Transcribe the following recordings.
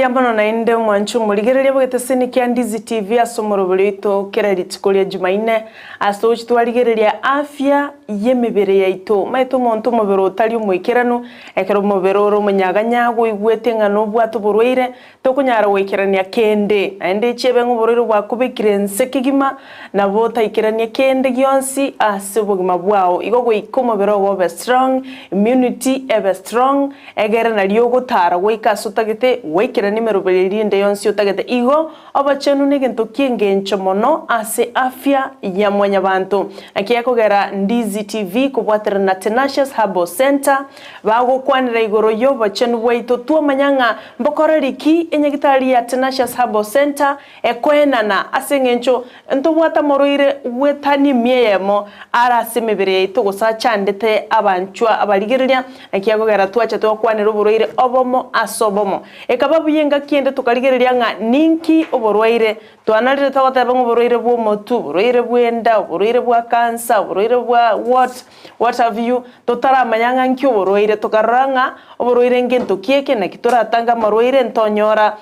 Mbuya mono naende omwanche omorigereria bw'egeteseni kia Ndizi TV ase omoroberi oito kera rituko ria Jumaine ase togochi twarigereria afya y'emebere yaito. Omanyete omonto omobere otari omoikeranu, ekero omobere ore omonyaganya oigwete ng'a nobwate oborwaire, tokonyara goikerania kende. Naende echiebe ng'a oborwaire bwakobekire nse kegima, nabo otaikeranie kende gionsi ase obogima bwao. Igo goika omobere ogo obe strong, immunity ebe strong, Egere nario ogotara goika ase otagete, gwaikerania emeroberi eria ende yonsi otagete. Igo obochenu negento ki'engencho mono ase afya ya mwanyabanto. Naki ekogera Ndizi TV kobwaterana na Tenacious Herbal Centre bagokwanera igoro y'obochenu bwaito twamanya ng'a mbokoreri ki enyagitari ya Tenacious Herbal Centre ekoenana ase eng'encho ntobwate amorwaire gwetania emia eyemo are ase emebere yaito gose achandete abanchwa abarigereria, naki ekogera twacha twakwanera oborwaire obomo ase obomo. Ekaba buya engaki ende tokarigereria ng'a ninki oborwaire twanarire togoteba ng'a oborwaire bw'omotwe, oborwaire bw'enda, oborwaire bwa cancer, oborwaire bwa what. What have you? Totaramanya ng'a nki oborwaire, tokarora ng'a oborwaire ngento ki eke, naki toratange amarwaire ntonyora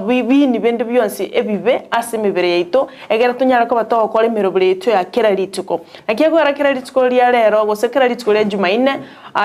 biini binde bionsi ebibe ase emebere yaito, ekero tonyare koba togokora emeroberi yaito ya kera rituko. Naki ekogera kera rituko ria rero gose kera rituko ria Jumaine,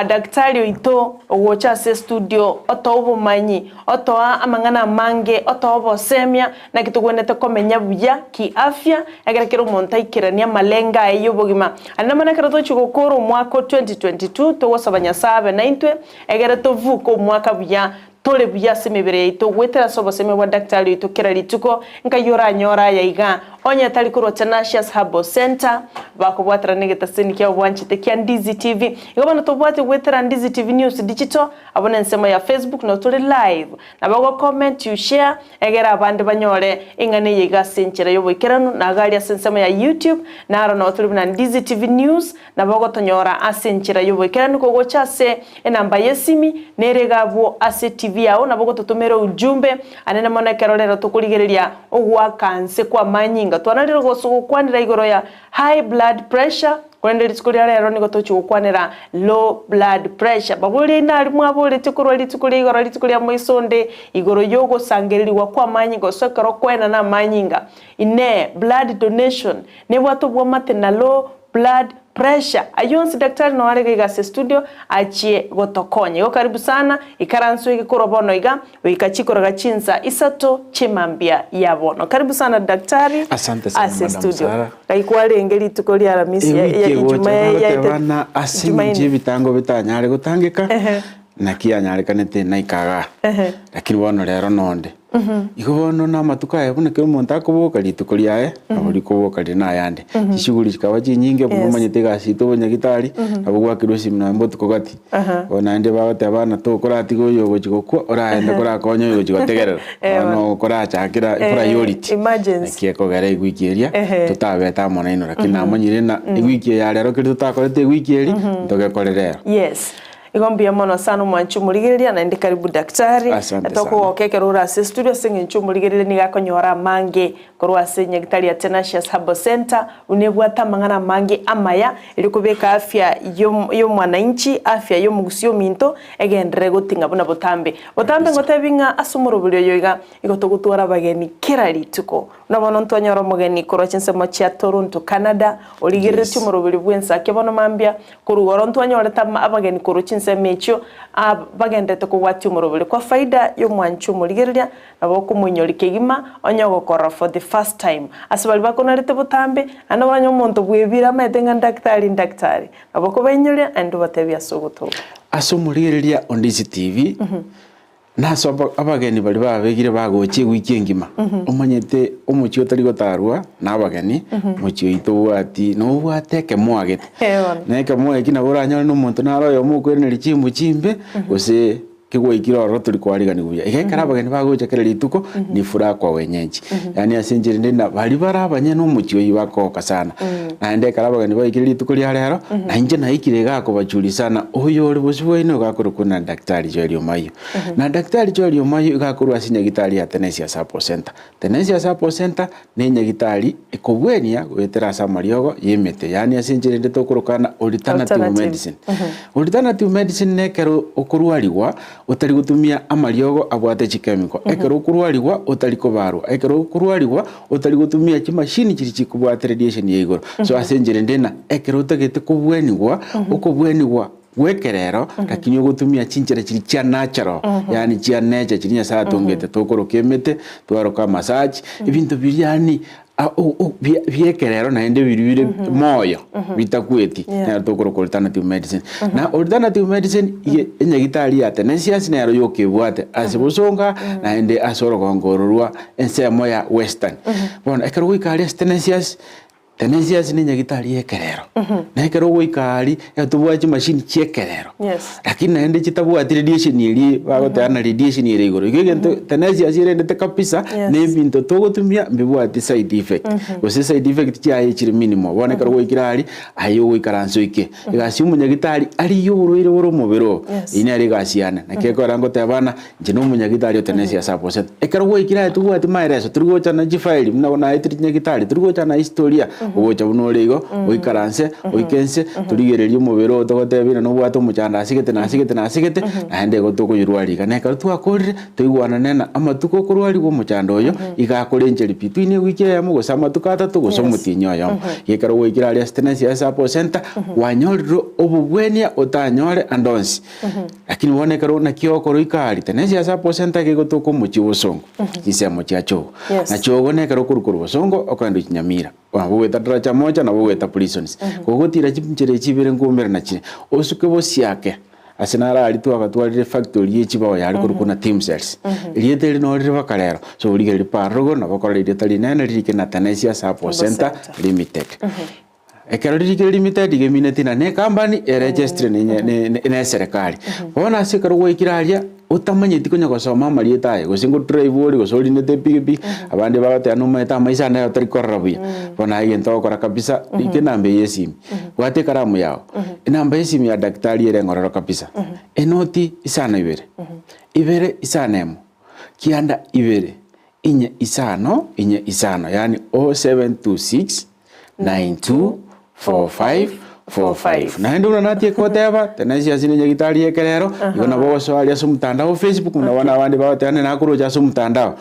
daktari oito ogocha ase estudio otoa obomanyi, otoa amang'ana amange, otoa obosemia, Naki togwenerete komenya buya kiafya, ekero kera omonto aikeranie amalengo aye y'obogima. Aye nabono ekero togochia gokora omwaka o 2022, togosaba Nyasae abe naintwe, egere tovuke omwaka buya, tore buya ase emebere yaito, goetera ase obosemia bwa daktari oito kera rituko, nkai oranyore aya iga, onye tari korwa Tenacious Herbal Centre, bakobwaterana egetaseni kiabo bwanchete kia Ndizi TV. Igo bono tobwate goetera Ndizi TV News Digital, abwo nensemo ya Facebook nabo tore live, nabo ogo comment, you share, Egere abande banyore eng'ana eye iga ase enchera y'oboikeranu, na iga aria ase ensemo ya YouTube, naro nabo tore buna Ndizi TV News, nabo ogotonyora ase enchera y'oboikeranu kogocha ase enamba y'esimi, nere iga abwo ase TV yao nabo ogototomera ujumbe, anene mono ekero rero tokorigereria ogoaka nse kw'amanyinga. Twanarire gokwanera igoro ya high blood pressure, Korende rituko ria rero nigo tochia gokwanera low blood pressure. Baboria aino aria mwaboretie korwa rituko ria igoro rituko ria moiso onde igoro y'ogosangererigwa kw'amanyinga gose ekero okoenana amanyinga. Inee! Blood donation nebwate obwamate na low blood pressure? Ayio onsi daktari noo are iga ase estudio achie gotokonya. Igo karibu sana, ikaranso ege korwa bono iga Goika chikoroga chinsa isato chimambia ya bono. Karibu sana daktari Asante sana ase Madam studio. Sarah. Ngai kwarenge rituko ria Aramisi ya, Ewiki ya egocha Ijumaa ya bagoteba na ase Jumaine. eng'encho y'ebitango bitanyare gotangeka, Ehe. naki yanyarekanete naika igaa. Ehe. Lakini bono rero nonde. Igo bono na amatuko aya buna kera omonto akoboka rituko riaye, nabo rikoboka rire na ayande. Chishughuli chikaba chinyinge buna Yes. omanyete egasi yaito obonyagitari, nabo gwakirwe esimi nonye botuko gati. Bono naende bagoteba buna tokoratiga oyo ogochia gokwa, oragende korakonye oyo ogochia gotegerera. Bono korachakera priority. Emergency. Naki ekogera ewiki eria, Ehe. totabete amo nainwe lakini namanyire ng'a ewiki eye ya rero keria totakorete ewiki eria, ntogekore rero. Yes. Igo mbuya mono sana omwanchi omorigereria naende karibu daktari. Asante sana. Tokogoka ekero ore ase estudio ase eng'encho omorigereria nigo akonyora amange Korwa ase Nyagitari ya Tenacious Herbal Centre, buna ebwate amang'ana amange amaya, erio kobeka afya y'omwananchi, afya y'omogusi ominto, egenderere goting'a buna botambe. Botambe ngotebi ng'a ase omorobori oyo iga, igo togotwara abageni kera rituko. Buna bono ntwanyora omogeni korwa chinsemo chia Toronto, Canada, origereretie omorobori bw'ensake bono mambia, Korwa igoro ntwanyorete abageni korwa chinsemo echio, bagenderete kobwatia omorobori kwa faida y'omwanchi omorigereria, Nabo okomoinyori kegima onye ogokorora for the first time. Ase baria bakonarete botambe, naende oranye omonto bwebire amaete ng'a ndakitari ndakitari. Nabo okobainyoria naende obatebie ase ogotoka. Ase omorigereria o Ndizi TV, nase abageni baria babegire bagocha ewiki engima, omanyete omochie otari gotarwa na abageni, omochie oito obwati nobwate ekemoa gete. Na ekemoa eki nabo oranyore na omonto naro oyomo okoiraneria chimbu chimbe, gose Kegwaikire ororo tori kwariganigwa buya. Iga ekero abageni bagocha kera rituko, ni furaha kwa wenyeji. Yaani ase enchera ende na baria bare abanyene omochie oyio bakogoka sana. Naende ekero abageni baikire rituko ria rero, na inche naikire igaa kobachuria sana, oyo ore bosio bwaino iga akorokwa na Daktari Joel Omayio. Na Daktari Joel Omayio iga akorwa ase nyagitari ya Tenesia Support Center. Tenesia Support Center ne enyagitari ekobwenia goetera ase amariogo y'emete, yaani ase enchera ende tokorokana alternative Alternative. medicine. Alternative medicine nekero okorwarigwa, otari gotumia amariogo abwate chikemiko, ekero okorwarigwa otari kobarwa, ekero okorwarigwa otari gotumia chimashini chiria chikobwate radiation ya igoro. So ase enchera ende ng'a ekero otagete kobwenigwa, okobwenigwa gwekerero lakini ogotumia chinchera chiria chia natural, yaani chia nature chiria Nyasaye atongete, tokoroka emete, twaroka amasachi, ebinto biria yaani biekerero naende biria bire moyo bitakweti nero tokoroka alternative medicine. Na alternative medicine iga enyagitari ya Tenesius nero yoka ebwate ase bosonga naende ase orogongo oro rwa ensemo ya western. Bono ekero goika aria ase Tenesius, Tenesius ne enyagitari ya ekerero, na ekero ogoika aria ekero tobwate chimashini chia ekerero. Yes. Lakini naende chitabwati radiation eria bagoteba ng'a radiation ere igoro. Igo egento Tenesius erendete kabisa Yes. na ebinto togotumia mbibwati side effect, gose side effect chiaye chire minimal. Bono ekero gwaikire aria, aye ogoikaransa oike. Egasi ya omonyagitari arigie oborwaire bore omobere oo, Yes. eyio nere egasi yane. Naki ekogera ngoteba ng'a inche na omonyagitari o Tenesius Apostle. Ekero gwaikire aye tobwati maeleso, tori gocha na chifairi buna naetire chinyagitari, tori gocha na historia, ogocha buna ore igo, oikaranse, oike inse, torigererie omobere oo togotebie ng'a nobwate omochando ase gete na ase gete na ase gete, naende igo tokoyorwaria iga. Na ekero twakorire, toigwanane ng'a amatuko okorwariwa omochando oyo, iga akorencheria pi between ewiki eyemo gose amatuko atato gose Yes. omotienyi oyomo. Iga ekero gwaikire aria ase Tenesius Support Center, kwanyorire obobwenia otanyore ande onsi. Lakini bono ekero naki okora oike aria, tenensi ase aposenta gegotoka omochie obosongo, chinsemo chia chogo. Yes. Na chogo nekero okorwa korwa bosongo okogenda gochia Nyamira. Nabo ogoeta Daraja Moja nabo ogoeta Prisons. Gogotira chinchera echi ibere nkoumera nachire, osuke bosiake ase naro aria twagatwarire efactory ye chibao yare korokwa na Timcells. Erieta eri noro rire mpaka rero. So origereria paroro igo nabo okorora erieta rinene ririke na Tenesia Support Center Limited. Ekero ririkire limited iga emineti na ne company eregistire ne eserekari. Bono ase ekero gwaikire aria, otamanyeti konya gosoma amarieta aye, gose ngo drive ore, gose orinete epikipiki, abande bagoteba nomanyete amaiso ane otari korora buya. Bono aye egento ogokora kabisa, rika enamba eye ya esimi, bwata ekaramu yago, enamba ya esimi ya daktari ere eng'ororo kabisa, enoti isano ibere, ibere isano emo, kianda ibere, inye isano, inye isano, yaani 0726 924545. Naende buna natie goteba, tenensi ase nenyagitari y'ekerero, igo nabo ogosoa aria ase omotandao o Facebook, buna bono abande bagoteba ng'a nakoroche ase omotandao,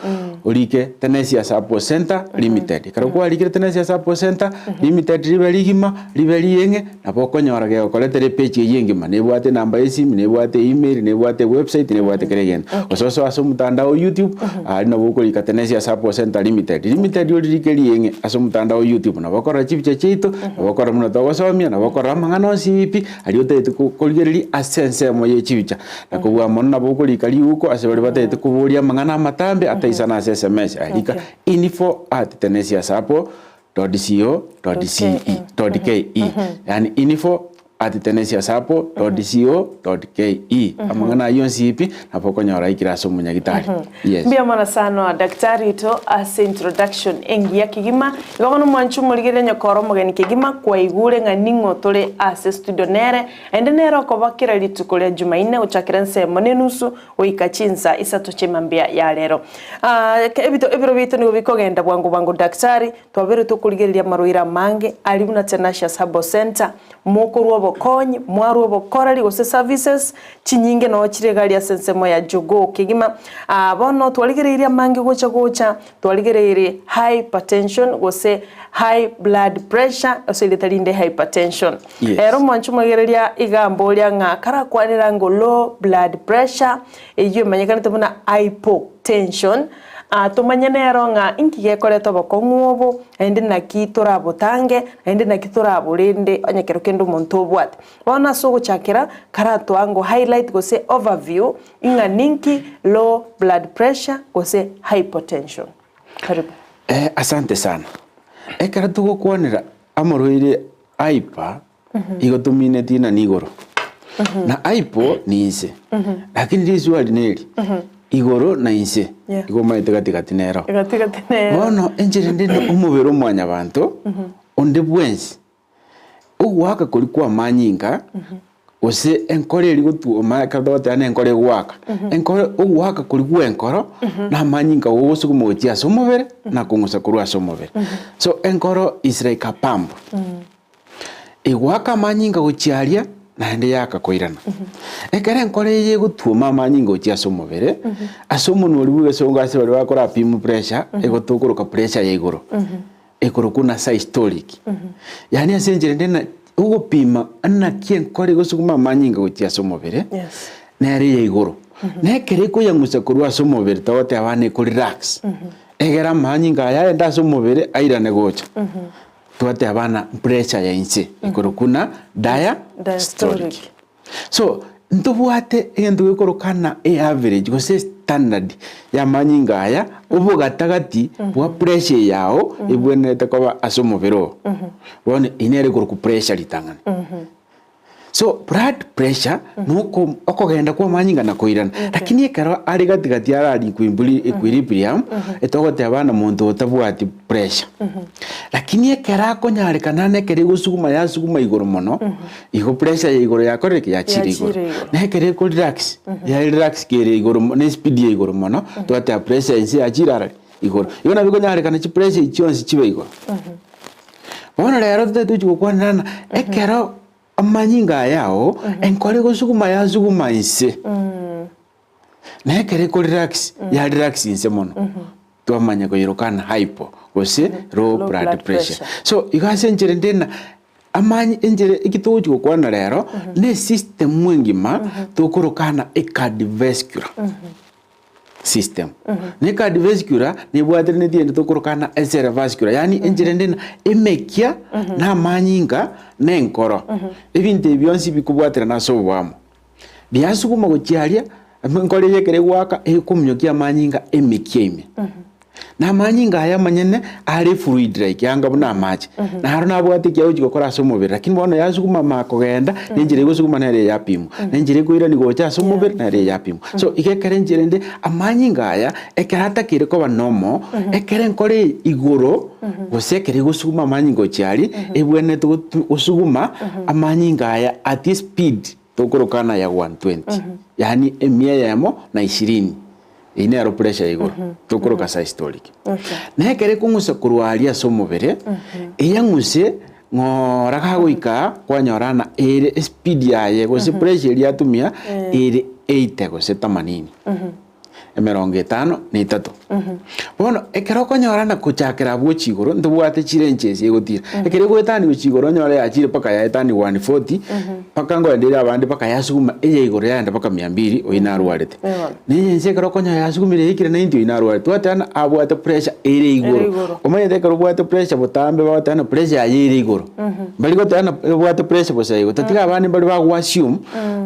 orike Tenesia Support Center Limited. Ekero kwarikire Tenesia Support Center Limited ribe rigima, ribe rieng'e, nabo okonyora gegokoretera epage eyio engima, nebwate enamba ya esimi, nebwate email, nebwate ewebsite, nebwate kera egento. Gose osoe ase omotandao o YouTube, aria nabo okorika Tenesia Support Center Limited. Limited oririke rieng'e ase omotandao o YouTube, nabo okorora chibicha chiaito, nabo okorora buna togosomia, nabo okorora amang'ana onsi pi, aria otagete ko- korigereria ase ensemo ye chibicha. Na kobua mono nabo okorika riuko ase baria batagete koboria amang'ana amatambe ataisana ase sms, aye rika info at tenesia support dot co dot ce dot ke yaani info at tenesiasapo dot co dot ke amang'ana ayio onsi pi nabo okonyora aikire ase omonyagitari yes. Mbuya mono sana Daktari oito ase introduction engiya kegima. Igo bono mwanche omorigereria nyokore omogeni kegima kwaigure ng'a ning'o tore ase studio nere, naende nere okoba kera rituko ria Jumaine gochakera ensemo na enusu goika chinsa isato chi'emambia ya rero. Ebito ebiro biaito nigo bikogenda bwango bwango Daktari, twabeire tokorigereria amarwaire amange aria buna Tenacious Herbal Centre, mokorwa obokonyi, mwarwa obokoreri gose services chinyinge noo chire iga aria ase ensemo ya Jogoo kegima. Bono twarigereirie amange gocha gocha, twarigereirie hypertension gose high blood pressure ase erieta rinde hypertension. Yes. Ere omwanchi omoigereria iga amboria ng'a karakwanera ngo low blood pressure, eyio emanyekanete buna hypotension, ah, tomanye nero ng'a inki gekoreta obokong'u obo, naende naki torabotange, naende naki toraborende onye kero kende omonto obwate. Bono ase ogochakera, karatoa ngo highlight gose overview ing'a ninki low blood pressure gose hypotension. Karibu. Eh, asante sana. Ekero togokwanera amarwaire Aipa igo tominetie ng'a nigoro, na aipo ninse, lakini riswali neri, igoro na inse, Yeah. igo omanyete gati gati nero. Gati gati nero. Bono enchera ende na omobere o mwanyabanto, onde bwensi, ogoaka koria kwa amanyinga, gose enkoro eria gotwoma ekero togoteba na enkoro egoaka, enkoro ogoaka koria gwa enkoro, na amanyinga gogosuguma gochia ase omobere, na kong'usa korwa ase omobere. So enkoro is like a pump, egoaka amanyinga gochia aria. naende yakakoirana. Ekero enkoro eye egotwoma amanyinga gochia ase omobere, ase omonwa oria bw'egesongo ase baria bakora pim pressure, egotokoroka pressure ya igoro, ekorokwa na systolic. Yaani ase enchera ende na ogopima naki enkoro egosuguma amanyinga gochia ase omobere, Yes. nere ya igoro. Na ekero ekoyang'usa korwa ase omobere togoteba bana eko relax, egere amanyinga aya aende ase omobere airane gocha. Twateba ng'a pressure ya inse ekorokwa ng'a diastolic. So ntobwate egento gekoroka ng'a eaverage gose estandard ya amanyinga aya obogatagati bwa pressure eye yao ebwenerete koba ase omobere oo. Bono eyio nere ekorokwa pressure ritang'ani. So blood pressure noko okogenda kwa amanyinga na koirana lakini ekero are gati gati arari equibli equilibrium etogoteba ng'a monto otabwati pressure. Lakini ekero akonyarekana na ekero egosuguma yasuguma igoro mono, igo pressure ya igoro yakorire ki? Yachire igoro. Yachire igoro. Na ekero eko relax, ya relax kere igoro mo na espeed ya igoro mono, twateba pressure inse yachire arari igoro. Igo nabo ekonyarekana chipressure echi chionsi chibe igoro. Bono rero totari tochi gokwanera ng'a ekero amanyinga aya ao, enkoro egosuguma yasuguma inse, na ekero eko relax, ya relax inse mono, twamanya koyeroka ng'a hypo gose low Low blood blood pressure. pressure. So igo ase enchera ende ng'a amanyi enchera eki togochi gokwana rero, na esystem engima tokoroka ng'a ecardiovascular. system. Na ecardiovascular nebwateraneti ende tokoroka ng'a ecerebascular yaani enchera ende ng'a emekia na amanyinga na enkoro. Ebinto ebi bionsi bikobwaterana ase oboamo. Biasuguma gochia aria, enkoro eye ekero egoaka ekominyokia amanyinga emekia ime. Na amanyinga aya amanyene are fluid like anga buna amache, naro nabwate eki agochi gokora ase omobere, lakini bono yasuguma ama kogenda, na enchera egosuguma nere eyapimwa, na enchera ekoirania gocha ase omobere nere eyapimwa. So iga ekero enchera ende amanyinga aya, ekero atakeire koba normal, ekero enkoro eye igoro, gose ekero egosuguma amanyinga gochia aria, ebwenerete gotu gosuguma amanyinga aya at speed tokorokana ya 120, yaani emia eyemo na ishirini. Eyio nero pressure ya igoro tokoroka systolic. Okay. Na ekero ekong'usa korwa aria ase omobere, eyang'use ng'ora gagoika aa, kwanyora ng'a ere espeed yaye gose pressure eria atumia ere 80 gose themanini, emerongo etano na etato. Bono ekero okonyora na kochakera abwo gochia igoro, ntobwate chirenches egotira, ekero egoetania gochia igoro onyore yachire mpaka yaetania 140, mpaka nkoenda ere abande mpaka yasuguma eye igoro yaenda mpaka mia mbili oyio narwarete. Bono. Na eye inse ekero okonyora yasugumire yaikire 90 oyio narwarete, twateba ng'a abwate pressure ere Ere igoro. igoro. Omanyete ekero obwate pressure botambe bagoteba ng'a pressure yaye ere igoro. Mbari goteba ng'a obwate pressure bosa igo, tatiga abande mbare bago assume,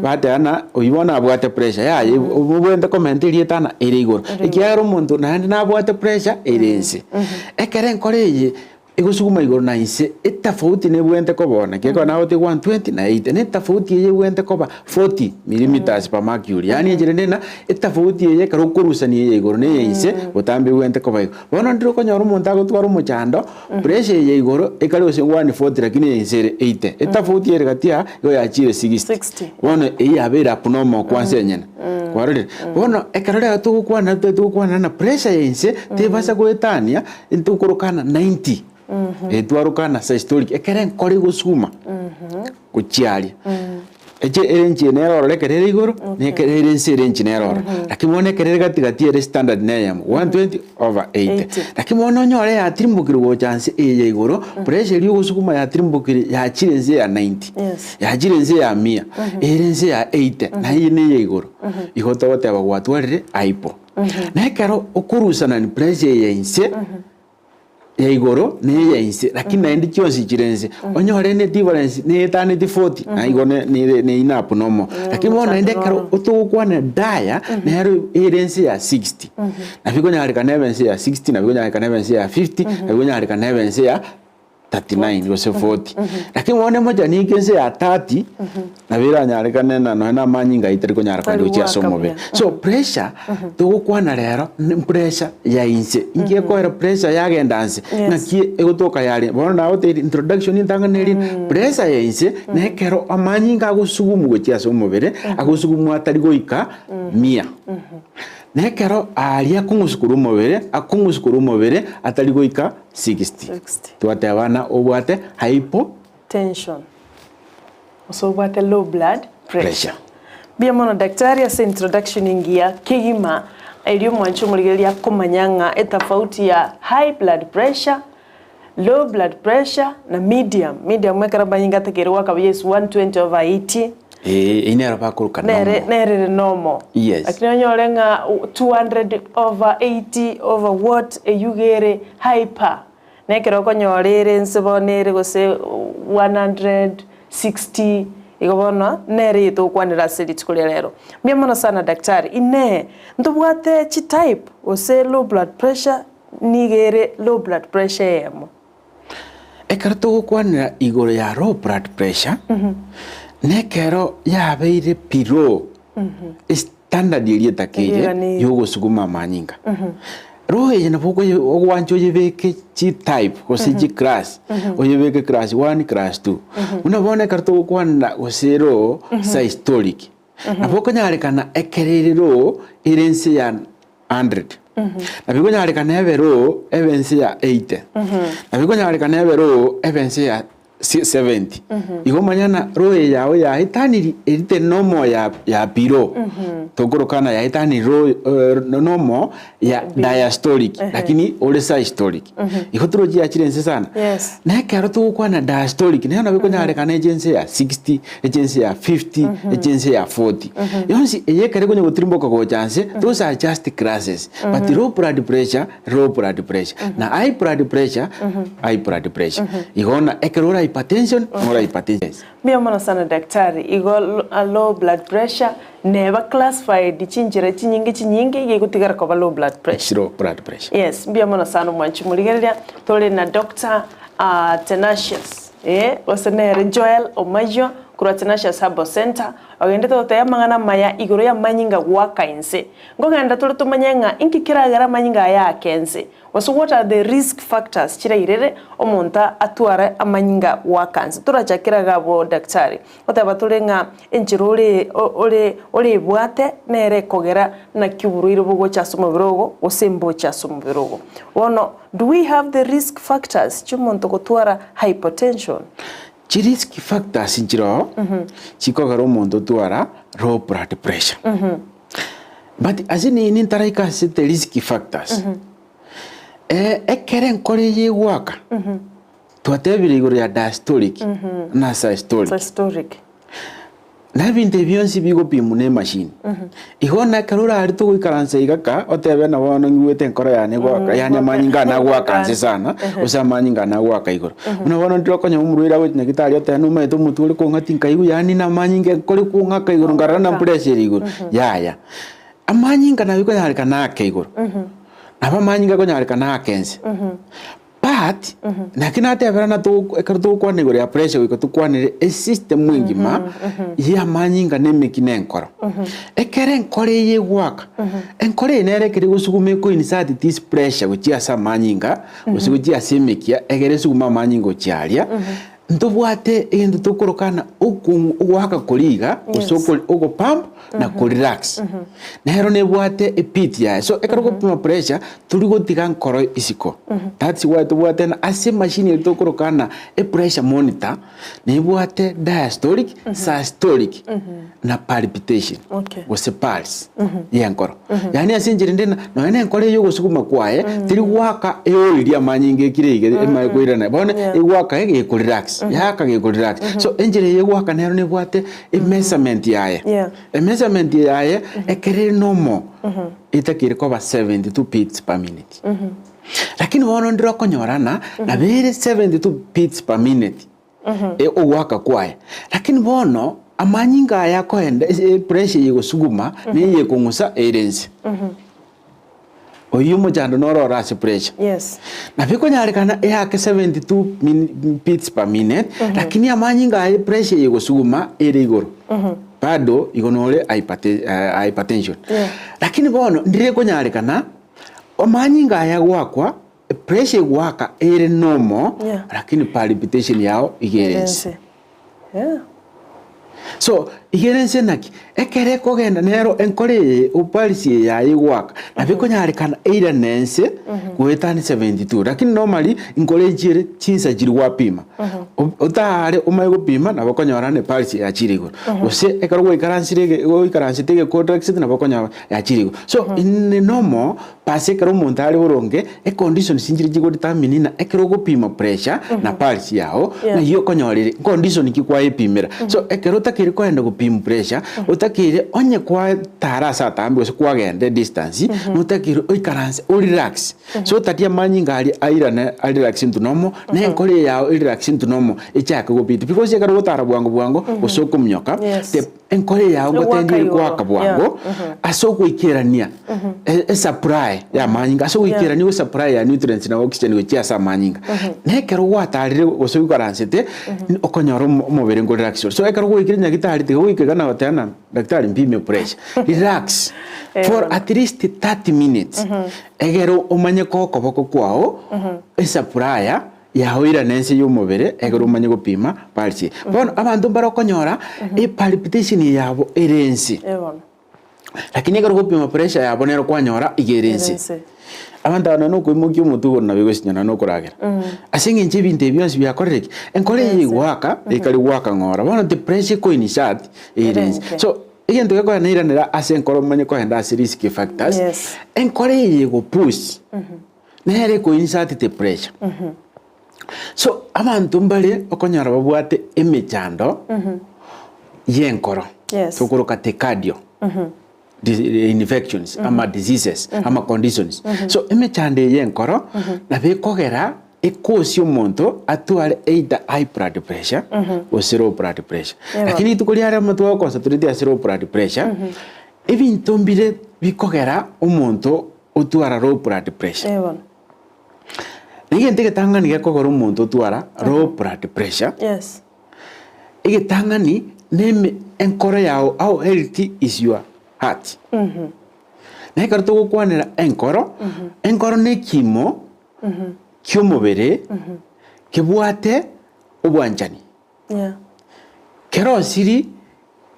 bateba ng'a oyio bono abwate pressure, yaya obwenerete komenta erieta ng'a ere igoro. Ekiagera omonto naende nabwate pressure ere inse. Ekero enkoro eye egosuguma igoro na inse, etafauti nebwenerete koba one, ekiagera nagotebi 120 na 80, na etafauti eye ebwenerete koba 40 millimeters per mercury, yaani enchera ende ng'a etafauti eye ekero okorusania eye igoro na eye inse, botambe ebwenerete koba igo. Bono ndire okonyora omonto agotwara omochando, pressure eye ya igoro ekare gose 140 lakini eye inse ere 80. Etafauti ere gati aa igo yachiire 60. 60. Bono eyio yabeire abnormal kwansa enyene. Kwarorire? Bono ekero rero togokwana totagete gokwana ng'a pressure ya inse tebasa goetania ntokorokana 90. Etwarokana systolic ekero enkoro egosuma gochia aria. Eche ere enchera nere ororo ekero ere igoro, na ekero ere inse ere enchera nere ororo. Lakini bono ekero ere gati gati ere standard na eyemo, 120 over 80. 80. Lakini bono onyore yatirimbokire gocha nse eye ya igoro, pressure eria ogosukuma yatirimbokire yachire nse ya 90, Yes. yachire nse ya mia, ere nse ya 80, na eye neye igoro. Igo togoteba gwatwarire hypo. Na ekero okorusanani pressure eye ya inse, ya igoro na eya inse, lakini naende chionsi chire inse, onyore ne difference neetaneti 40 na igo ne- nere ne enough nomo. Lakini bono naende ekero otogokwana daya, nero ere ense ya 60. Nabo ekonyarekana ebe ense ya 60, nabo ekonyarekana ebe ense ya 50, nabo ekonyarekana ebe ense ya 39 gose 40. Lakini bono emochaniko ense ya 30, nabo eranyarekane na nonya na amanyinga ayio tari konyara Tari kogenda gochia ase goaka omobere. buya. So pressure, togokwana rero, ne pressure ya inse, inki ekoera pressure yagenda nse, Yes. ng'aki egotoka yare, bono nagotebirie introduction entang'ani neri, pressure ya inse, na ekero amanyinga agosugumwa gochia ase omobere, agosugumwa atari goika mia. Na ekero aria akong'usu korwa omobere, akong'usu korwa omobere atari goika 60. 60. Twateba ng'a obwate hypo Tension. Gose obwate low blood pressure. Pressure. Mbuya mono daktari ase introduction engiya kegima erio omwanchi omorigereria akomanya ng'a etafauti ya high blood pressure, low blood pressure na medium. Medium ekero amanyinga atakeire goaka buya is 120 over 80. Ee, eyio nero bakoroka Nere normal. nere ere normal. Yes. Lakini onyore ng'a 200 over 80 over what eyio iga ere hyper. Na ekero okonyora ere inse bono ere gose 160, igo bono nere eye togokwanera ase rituko ria rero. Mbuya mono sana daktari, inee, ntobwate chitype gose low blood pressure nigo ere low blood pressure eyemo? Ekero togokwanera igoro ya low blood pressure, nekero yabeire below Standard eria etakeire Egeganiri. yogosuguma amanyinga. Roho eye nabo okoye ogwancha oyebeke chitype gose chiclass, oyebeke class one, class two. Buna bono ekero togokwanera gose roho systolic, nabo okonyarekana ekero ere roho ere ense ya hundred, nabo ekonyarekana ebe roho ebe ense ya eighty, nabo ekonyarekana ebe roho ebe ense ya 70. Igo manya na roho eye yao yaetaniri erite nomo ya ya below. Tokorokana yaetaniri roho eh, nomo ya diastolic lakini ore systolic. Igo torochi yachire ense sana. Yes. Na ekero togokwana diastolic nero nabo ekonyarekana eche ense ya 60, eche ense ya 50, eche ense ya 40. Yonsi eye ekero ekonya gotirimboka gocha nse, those are just classes. But low blood pressure low blood pressure na high blood pressure high blood pressure igo na ekero ore hypertension nore hypertension. Mbuya mono sana daktari, igo low blood pressure neba classified chinchera chinyinge chinyinge iga egotigara koba low blood pressure. Low blood pressure. Yes, mbuya mono sana omwanchi morigereria, tore na Doctor Tenacious eh, gose nere Joel Omayio korwa Tenacious Herbal Center, ogendete gotebia amang'ana amaya igoro y'amanyinga goaka inse. Nkogenda tore tomanye ng'a inki keragere amanyinga aya ake ense, gose what are the risk factors chirairere omonto atware amanyinga goaka nse. Torachakere iga abwo daktari, goteba tore ng'a enchera ore ore orebwate nere ekogera naki oborwaire bogocha ase omobere ogo gose mboche ase omobere ogo. Bono do we have the risk factors chiomonto gotwara hypotension? Chirisk factors nchiroo chikogera omonto otwara low blood pressure. But ase nini ntaraika ase the risk factors, ekero enkoro eye egoaka, twatebire igoro ya diastolic na systolic. Systolic. Na ebinto ebi bionsi bigopimwa na emachine. Igo na ekero orare togoikaransa iga ka, otebe ng'a bono ng'igwete enkoro yane egoaka, yaani amanyinga ane agoaka nse sana, gose amanyinga ane agoaka igoro. Buna bono ndire okonyora omorwaire agocha nyagetari oteba nomanyete omotwe ore kong'a tinkaigwa yaani na amanyinga enkoro ekong'aka igoro nkarora na pressure ere igoro, yaya. Amanyinga nabo ekonyarekana ake igoro, nabo amanyinga akonyarekana ake nse. But, naki natebera na togo ekero togokwana igoro ya pressure goika tokwanere esystem engima ya amanyinga na emeki na enkoro. Ekero enkoro eye egoaka, enkoro eye nere ekero egosuguma eko insert this pressure gochia ase amanyinga, gose gochia ase emekia egere esugume amanyinga gochia aria, ntobwate egento tokoroka ng'a oko ogoaka koria iga, gose Yes. oko ogopump na korelax. Nero nebwate ebeat yaye. So ekero ogopima pressure, tori gotiga nkoro isiko. That's why tobwate ng'a ase emachine eri tokoroka ng'a epressure monitor, nebwate diastolic, systolic na palpitation Okay. gose pulse yenkoro. Yaani ase enchera ende nonya na enkoro eye ogosuguma kwaye, teri goaka eoririe amanyinga ekire iga emanye koirana. Bono Yeah. egoaka gekorelax, yaaka gekorelax. So enchera eye egoaka nero nebwate emeasurement yaye. Yeah. Emeasurement yaye ekero ere normal, etakeire koba 72 beats per minute. Lakini bono ndire okonyora ng'a nabo ere 72 beats per minute ogoaka kwaye. Lakini bono amanyinga aya akoenda epressure eye egosuguma na eye ekong'usa ere inse. Oyio omochando noro ore ase pressure. Yes. Nabo ekonyarekana eake 72 min, beats per minute, lakini amanyinga aye pressure eye egosuguma ere igoro. Bado igo nore hyperte, eh, hypertension. Yeah. Lakini bono ndire ekonyarekana amanyinga aya goakwa pressure egoaka ere normal, Yeah. lakini palpitation yao iga ere inse. Ense. Yeah. So, igere ense naki, ekero ekogenda nero enkoro eye opalisi eye yaye egoaka, nabo ekonyarekana eirane ense goetania 72 lakini normally nkore echiere chinsa chiria gwapima. O- Otare omanye gopima nabo okonyora ne pulse yachire igoro. Gose ekero gwaikaransire ege goikaransete egecontract nabo okonyora yachire igoro. So in a normal Ase ekero omonto are boronge, econditions nchire chigodetermine ng'a ekero ogopima pressure na pulse yao, Yeah. ng'ai okonyorire, condition ki kwayepimera. So ekero otakeire kogenda gopima pressure, otakeire onye kwatara ase atambe gose kwagenda edistance, notakeire oikaranse orelax. So otaria amanyinga aria airane arelax into normal, na enkoro eye yao erelax into normal, echake gobeat. Because ekero ogotara bwango bwango, gose okominyoka, Yes. the Enkoro yao Egoaka ngotendia igoro. goaka bwango Yeah. ase ogoikerania e- esupply ya amanyinga ase ogoikerania esupply ya nutrients na oxygen gochia ase amanyinga. Na ekero gwatarire gose oikaransete okonyora omo- omobere nko relax ore. So ekero gwaikire nyagitari tiga goika iga na goteba ng'a daktari mpime pressure, relax for at least 30 minutes egere omanye koa okoboko kwao esupply Yaoirana ense y'omobere ekero omanye gopima pulse. Bono abanto mbare okonyora epalpitation yabo ere ense. Eh bono. Lakini ekero ogopima pressure yabo nero kwanyora iga ere Ere ense. ense. Abanto aba nonye nokoimokia omotwe igoro nabo egosinyana na okoragera. Ase eng'encho ebinto ebi bionsi biakorire ki? Enkoro eye egoaka, ekari goaka ng'ora. Bono the pressure ekoinsert ere Ere ense. enke. So egento gekonya nairanera ase enkoro omanye kogenda ase risk factors, Yes. enkoro eye egopush. Nere ekoinsatete pressure. So abanto mbare okonyora babwate emechando y'enkoro Yes. tokoroka tachycardia infections ama diseases ama conditions. So emechando eye y'enkoro nabo ekogera ekosie omonto atware either high blood pressure gose low blood pressure. Eba. Lakini rituko riare amo twagoconcentrate ase low blood pressure, ebinto mbire bikogera omonto Otwara low blood pressure. Eh bono. Na egento egetang'ani gekogera omonto otwara low blood pressure, Yes. egetang'ani neme enkoro yao how healthy is your heart. Na ekero togokwanera enkoro, enkoro na ekimo ki'omobere kebwate obwanchani. Yeah. Kerosiri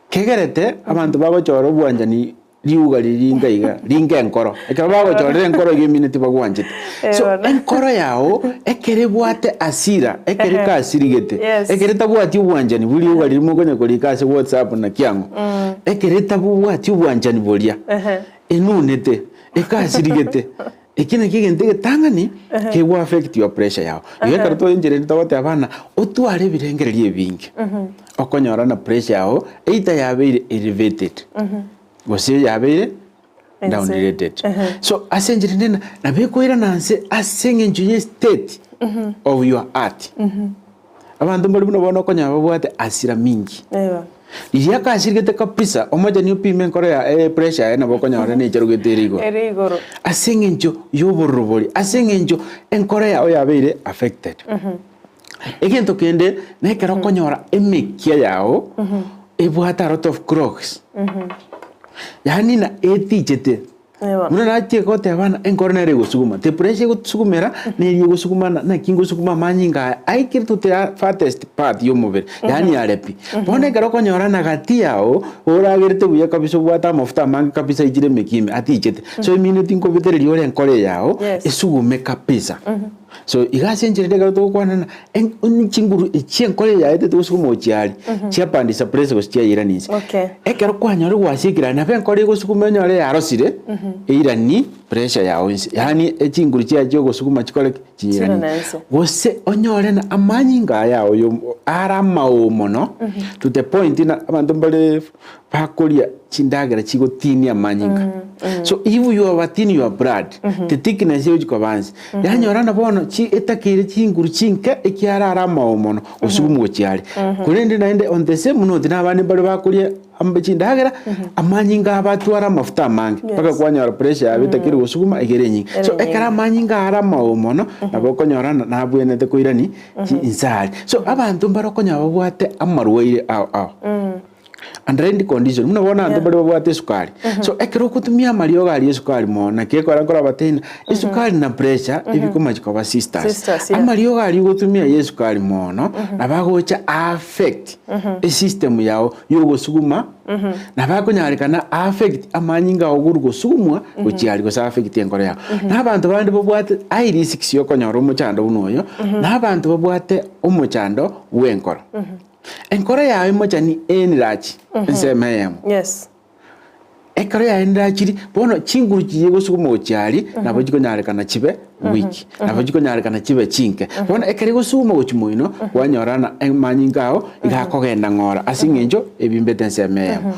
kegerete abanto bagochora obwanchani riuga riria ringa iga, ringa enkoro. Ekero bagochorera enkoro iga emineti bagwanchete. So Eeh bono. enkoro yao ekero ebwate hasira, ekero Ehe. ekasirigete, Yes. ekero etabwati obwanchani bwa riuga riria mokonya korika ase whatsapp naki ang'o, ekero etabwati obwanchani boria, Ehe. enunete, ekasirigete, Eki nakio egento egetang'ani kego affect your pressure yao. Igo ekero tore enchera ende togoteba bana, otware ebirengererio ebinge, okonyora na pressure yao either yabeire elevated, gose yabeire downgraded. So ase enchera ende nabo ekoirana nse ase eng'encho ya estate of your heart. Abanto mbare buna bono okonyora babwate hasira mingi. Riria akasirigete kabisa, omocheni opime enkoro ya epressure yaye nabo okonyora necherogete ere igoro. Ere igoro. Ase eng'encho y'obororo boria, ase eng'encho enkoro yao yabeire affected. Egento kende, nekero okonyora emekia yao ebwate a lot of clogs, yaani na etichete. Buna nachie goteba ng'a enkoro nere egosuguma, the pressure egosugumera neri egosuguma na naki ngosuguma amanyinga aya aikire to the farthest part ya omobere, yaani are pi. Bono ekero okonyora na gati yao, oragerete buya kabisa obwate amafuta amange kabisa aichire emeki ime atichete, so emineti nkobetereria ore enkoro eye yao, Yes. esugume kabisa. So iga ase enchera ere ekero togokwana ng'a en- onye chinguru echi enkoro eye yaetete gosuguma gochia aria, chiapandisa pressure gose chiairania inse. Okay. Ekero kwanyora gwasiekire aria, nabo enkoro egosuguma onyore yarosire, eiranie pressure yao inse, yaani echinguru chiaye chiogosuguma chikore ki? Chiiranie. Chirane inse. Gose onyore ng'a amanyinga aya ao yo are amaoo mono, to the point ng'a abanto mbare bakoria chindagera chigotinia amanyinga. So if you overthin your blood, the thickness egochia koba nse. Yanyora ng'a bono chi etakeire chinguru chinke ekiara are amao mono, osugumwe gochia are. Korende naende on the same note na abande mbare bakoria amo chindagera, amanyinga abo atware amafuta amange, mpaka Yes. kwanyora pressure yabo etakeire gosuguma iga ere enyinge. Ere So enyinge. ekero amanyinga are amao mono, nabo okonyora ng'a nabwenerete koirani chi inse aria. So abanto mbare okonyora babwate amarwaire ao ao. Underlying condition, buna bono abanto mbare babwate esukari. So ekero ogotumia amariogo aria esukari mono, naki ekora nkorabatebi ng'a esukari na pressure ebikomachia koba sisters. Sisters, yeah. Amariogo aria ogotumia ya esukari mono, nabo agocha a affect esystem yao ya ogosuguma, nabo akonyarekana a affect amanyinga ao korwa gosugumwa gochia aria gose a affect enkoro yao. Na abanto bande babwate high risks ya okonyora omochando buna oyo, na abanto babwate omochando bw'enkoro. Enkoro yao emochani enrachi ensemo eyemo. Yes. Ekero yaenrachiri, bono chinguru chiria egosuguma gochia aria, nabo chikonyarekana chibe weak, nabo chikonyarekana chibe chinke. Bono ekero egosuguma gochia moino, kwanyora ng'a amanyinga ao iga akogenda ng'ora ase eng'encho ebimbete ensemo eyemo.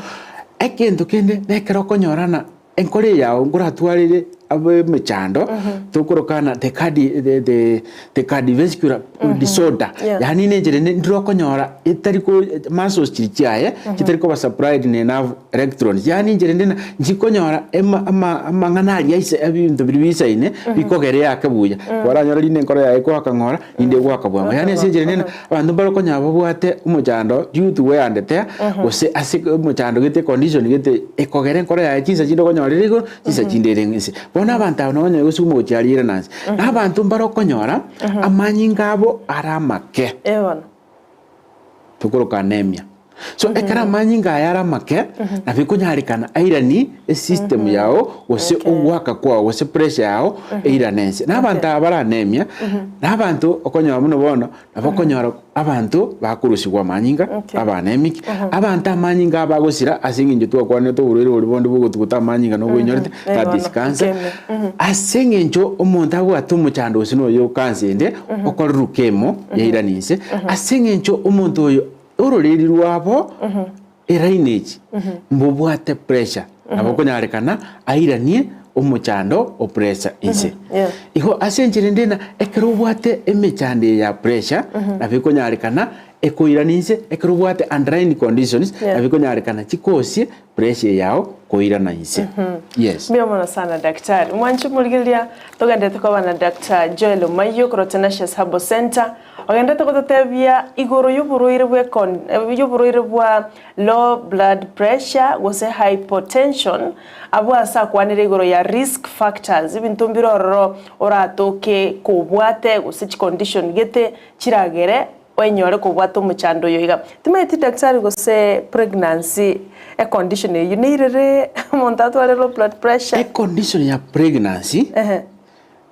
Egento kende nekero okonyora ng'a Enkoro eye yao nkoratwarere ab'emechando, tokorokana the cardi the the the cardiovascular disorder, Yeah. yaani na enchera ende ndire okonyora etari ko muscles chiria chiaye chitari koba supplied na enough electrons, yaani enchera ende na nchikonyora ema ama amang'ana aria aise ebinto biria biisaine bikogera eake buya. Kwaranyora rinde enkoro yaye ekoaka ng'ora, rinde egoaka bwango. Yaani ase enchera ende na abanto mbare okonyora babwate omochando due to wear and tear, gose ase omochando gete econdition gete ekogera enkoro yaye chinsa chinde okonyora ere igoro, chinsa chinde ere inse. Bono abanto aba nabo okonyora gose omogochi aria ere na nse. Na abanto mbare okonyora, amanyinga abo are amake. Eh bono. Tokoroka anemia. So ekero amanyinga aya are amake, nabo ekonyarekana airanie esystem yao gose Okay. ogoaka kwao gose pressure yao eirane inse. Na abanto aba bare anemia, na abanto okonyora buna bono, nabo okonyora abanto bakorusigwa amanyinga, Okay. aba anemic, abanto amanyinga aba agosira ase eng'encho twakwanete oborwaire boria bonde bogotuguta amanyinga na oboinyorete, Eh, that bono, is cancer. leukemia. Ase eng'encho omonto abwate omochando gose na oyo cancer ende, okorire chemo yairana inse, ase eng'encho omonto oyo Ororeri rwabo elineage mbobwate pressure nabo okonyarekana airanie omochando o pressure inse. Yeah. Igo ase enchera ende na ekero obwate emechando eye ya pressure nabo ekonyarekana ekoirania inse, ekero obwate underlying conditions Yeah. nabo ekonyarekana chikosie pressure yao koirana inse. Yes. Mbuya mono sana daktari. Mwanche morigereria togenderete koba na Doctor Joel Omayio korwa Tenacious Herbal Centre. Ogenderete gototebia igoro y'oborwaire bw'ekon y'oborwaire bwa low blood pressure gose hypotension, abwo ase akwanire igoro ya risk factors, ebinto mbire ororo oratoke kobwate gose chicondition gete chiragere oenyore kobwata omochando oyo iga. Timanyeti daktari gose pregnancy econdition eyio neirere omonto atware low blood pressure? Econdition ya pregnancy. Ehe.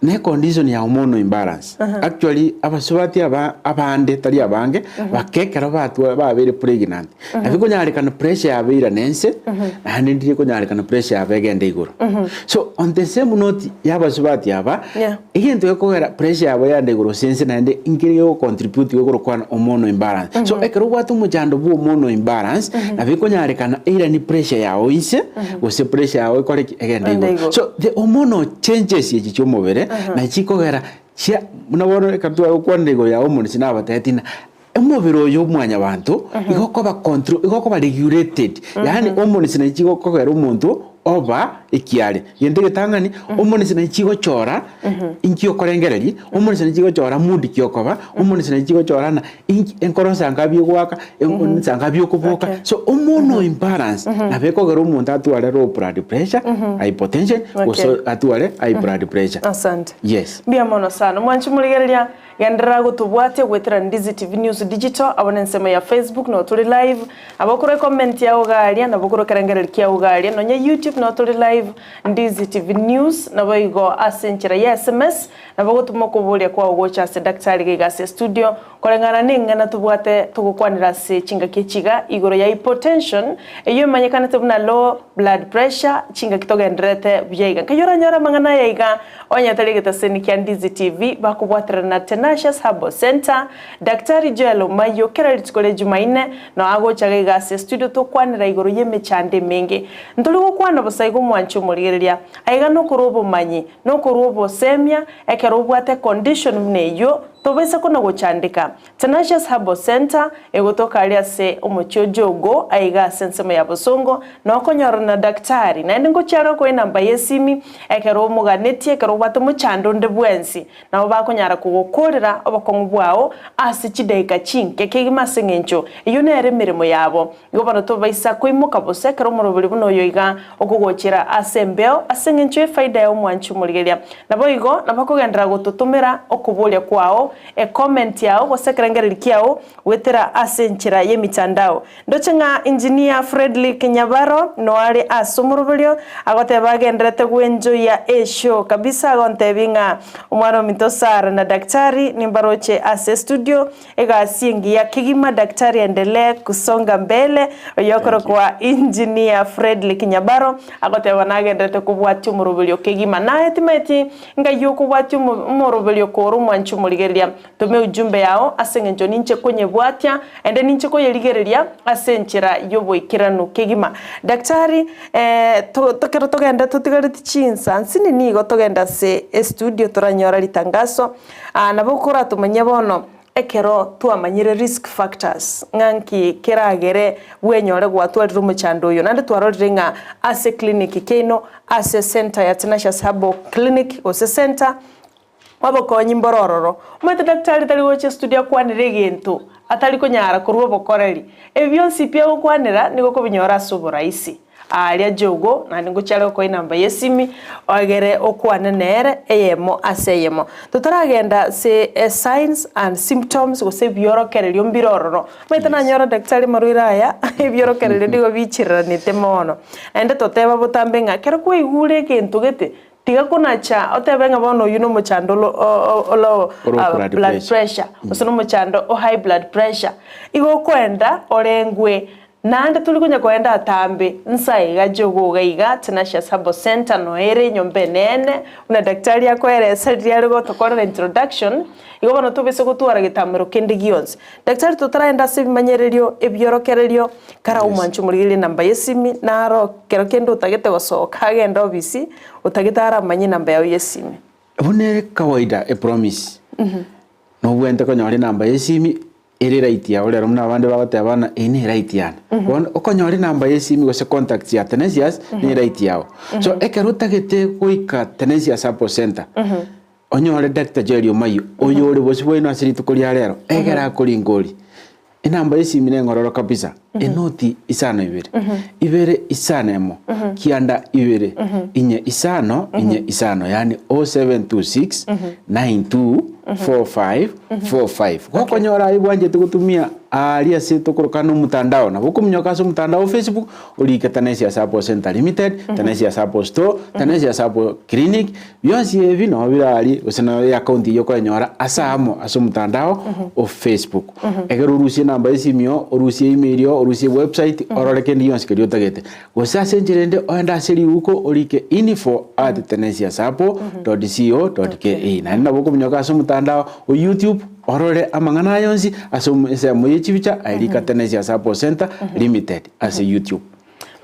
Ne condition ya hormonal imbalance. Actually abasubati aba abande tari abange bake ekero batwa babeire pregnant nabo ekonyarekana pressure yabo eirane ense naende ndire ekonyarekana pressure yabo egende igoro. So on the same note ya abasubati aba Yeah. egento gekogera pressure yabo yagenda igoro gose ense naende nkere gegocontribute gekorokwana hormonal imbalance. So ekero obwate omochando bwa hormonal imbalance nabo ekonyarekana eiranie pressure yao inse gose pressure yao ekore ki? Egende Egende igoro. igoro. So the hormonal changes echi chia omobere nachi chikogera chia buna bono ekero twagokwanera igoro ya hormones nabatebetie ng'a omobere oyo omwanyabanto igo okoba control igo okoba regulated yaani hormones nachi chigokogera omonto oba ekiare. Gento egetang'ani hormones nachi chigochora inki okorengereria, hormones nachi chigochora mood ki okoba, hormones nachi chigochora ng'a inki enkoro nsa ngabi egoaka, nsa ngabi okoboka. Okay. So hormonal imbalance nabo ekogera omonto atware low blood pressure, hypotension, gose Okay. atware high blood pressure. Asante. Yes. Mbuya mono sana. Mwanche morigereria, genderera gotobwatia goetera Ndizi TV News Digital, abwo nensemo ya Facebook noo tore live, nabo okore comment yao iga aria, nabo okore ekerengererio kiao iga aria, nonye YouTube noo tore live Ndizi TV News, naboigo ase enchera ya SMS, nabo ogotoma okoboria kwao gocha ase Daktari iga iga ase estudio, Koreng'ana neng'ana tobwate togokwanera ase chingaki echi iga igoro ya hypotension, eyio emanyekanete buna low blood pressure, chingaki togendererete buya iga. Nkai oranyore amang'ana aya iga onye tari egetaseni kia Ndizi TV bakobwaterana na Tenacious Herbal Centre, Daktari Joel Omayio kera rituko ria Jumaine noo agocha iga iga ase estudio tokwanera igoro y'emechando emenge. Ntori gokwana bosa igo omwanchi omorigereria, aiga nokorwa obomanyi, nokorwa obosemia ekero obwate econdition buna eyio. Tobaisa kona gochandeka. Tenacious Herbal Centre egotoka aria ase omochie o Jogoo aiga ase ensemo ya Bosongo na okonyorana na daktari naende ngochia are okoa enamba y'esimi ekero omoganetie ekero obwate omochando onde bwensi nabo bakonyara kogokorera obokong'u bwao ase chidaika chinke kegima ase eng'encho eyio nere emeremo yabo. Igo bono tobaisa koimoka bosa ekero omoroberi buna oyo iga okogochera ase embeo ase eng'encho y'efaida ya omwanchi omorigereria. Naboigo nabo okogenderera gototomera okoboria kwao, ecomment yao gose ekerengererio kiao goetera ase enchera y'emitandao. Ndoche ng'a Engineer Fredlick Nyabaro noare ase omoroberio agoteba agenderete gwenjoyia eshow kabisa agontebia ng'a omwana ominto Sarah na Daktari nimbaroche ase estudio Egasi engiya kegima Daktari endelee kusonga mbele oyo okorokwa Engineer Fredlick Nyabaro agoteba nagenderete kobwatia omoroberio kegima naye timaeti ngai okobwatia omoroberio kore omwanchi omorigereria tome ujumbe yao ase eng'encho ninche konyebwatia ende ninche koyerigereria ase enchera yoboikeranu kegima Daktari ekero togenda totigareti chinsa nsini nigo togenda ase estudio toranyora ritangaso Nabo koratomanye bono, ekero twamanyire risk factors, ng'a nki keragere bwenyore gwatwarire omochando oyo. Naende twarorire ng'a ase clinic kiaino, ase centre ya Tenacious Herbal Clinic gose centre, obokonyi mboro ororo. Omanyete daktari tari gocha estudio akwanere egento atari konyara korwa obokoreri. Ebi bionsi pi agokwanera nigo okobinyora ase oboraisi. Aaria Jogo, naende ngochia are gokoa enamba y'esimi, ogere okwane nere eyemo ase eyemo. Totaragenda ase signs and symptoms gose ebiorokererio mbire ororo. Omanyete nanyora daktari amarwaire aya, ebiorokererio nigo biichereranete mono. Naende toteba botambe ng'a ekero kwaigure egento gete, tiga konacha otebe ng'a bono oyio nomochando olo o Oro blood blood pressure. pressure, gose nomochando o high blood pressure. Igo okoenda orengwe Naende tori konya koenda atambe, nsa iga jogo iga iga, Tenacious Herbal Centre noyo ere enyomba enene, buna daktari akoeresa riria are gotokorera introduction, igo bono tobese gotwara getamero kende gionsi. Daktari totaraenda ase ebimanyererio, ebiorokererio, kara omwanche omorigererie enamba y'esimi, naro kero kende otagete gosoka agende ofisi, otagete aramanye enamba yao y'esimi. Buna ere kawaida epromise, nobwenerete konyora enamba y'esimi Ere right yao rero buna abande bagoteba ng'a eye ne right yane. Bono okonyora enamba ya esimi gose contacts ya Tenesius ne right yao. So ekero otagete goika Tenesius Herbal Center, onyore Doctor Joel Omayio oyo ore bosio bwaino ase rituko ria rero, egere akoringorie. Enamba ya esimi neng'ororo kabisa, enoti isano ibere, ibere isano emo, kianda ibere, inye isano, inye isano, yaani 0726 92 45 45. Gokonyora aye bwanchete gotumia aaria ase tokorokana omotandao, nabo okominyoka ase omotandao o Facebook orike Tenacious Herbal Center Limited, Tenacious Herbal Store, Tenacious Herbal Clinic, bionsi ebi nabo bire aria gose nabo eaccount eyio okoenyora ase amo ase omotandao o Facebook. Ekero orusie enamba ya esimi oo, orusie email oo, orusie ewebsite, orore kende gionsi keria otagete. Gose ase enchera ende oende ase riuko orike info at tenesiasappo dot co dot ke. Naende nabo okominyoka ase omotandao o YouTube orore amang'ana aya onsi ase ensemo ye chibicha aye rika Tenesia Sappo Centre Limited ase YouTube.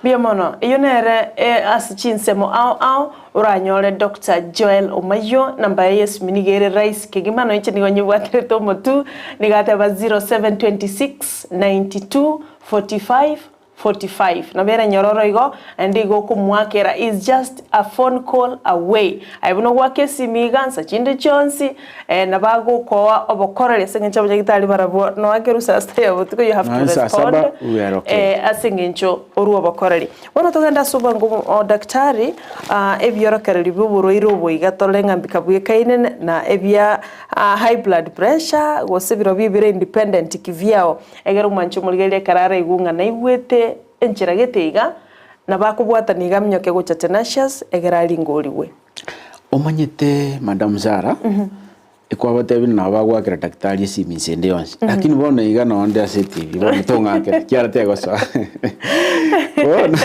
Mbuya mono. Eyio nere ase chinsemo ao ao oranyore Doctor Joel Omayio, namba yaye y'esimi nigo ere rahisi kegima nonya inche nigo nyebwaterete omotwe, nigo ateba 0726 92 45 45 nabo ere nyororo igo naende igo okomoakera is just a phone call away aye buna ogoaka esimi iga nsa chinde chionsi nabo agokoa obokoreri ase eng'encho abanyagitari barabwo noakerwe saa sita ya botuko you have to Nonya saa respond saba, we are okay. ase eng'encho orwe obokoreri. Bono togende ase obwango o daktari ebiorokererio bia oborwaire obo iga torore ng'a mbika bwekaine na ebia high blood pressure gose birobio bire independent kivyao. Ekero omwanchi omorigereria ekero araigwe ng'a naigwete enchera gete iga, nabo akobwatana iga aminyoke gocha Tenacious egere aringorigwe. Omanyete Madam Sarah, ekwabatebia nabo bagoakera daktari esimi inse ende yonsi, lakini bono iga noo nde ase etibi bono tong'akera ekiagera tegosoa. Bono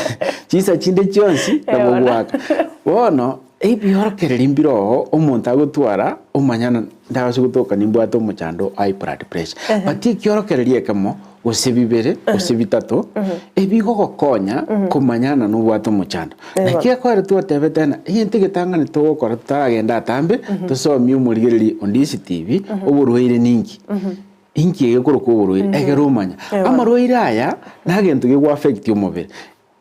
chinsa chinde chionsi nabo ogoaka. Bono ebiorokererio mbire oo omonto agotwara omanyana ndabase gotoka nimbwate omochando o high blood pressure. But ekiorokererio ekemo. gose bibere gose bitato ebigogokonya komanya ng'a nobwate omochando. Naki ekore twatebete ng'a egento egetang'ani togokora totaragenda atambe tosomie omorigereria o Ndizi TV oborwaire ninki. Inki egekorokwa oborwaire ekero omanya. Amarwaire aya nagento gegoa affect omobere.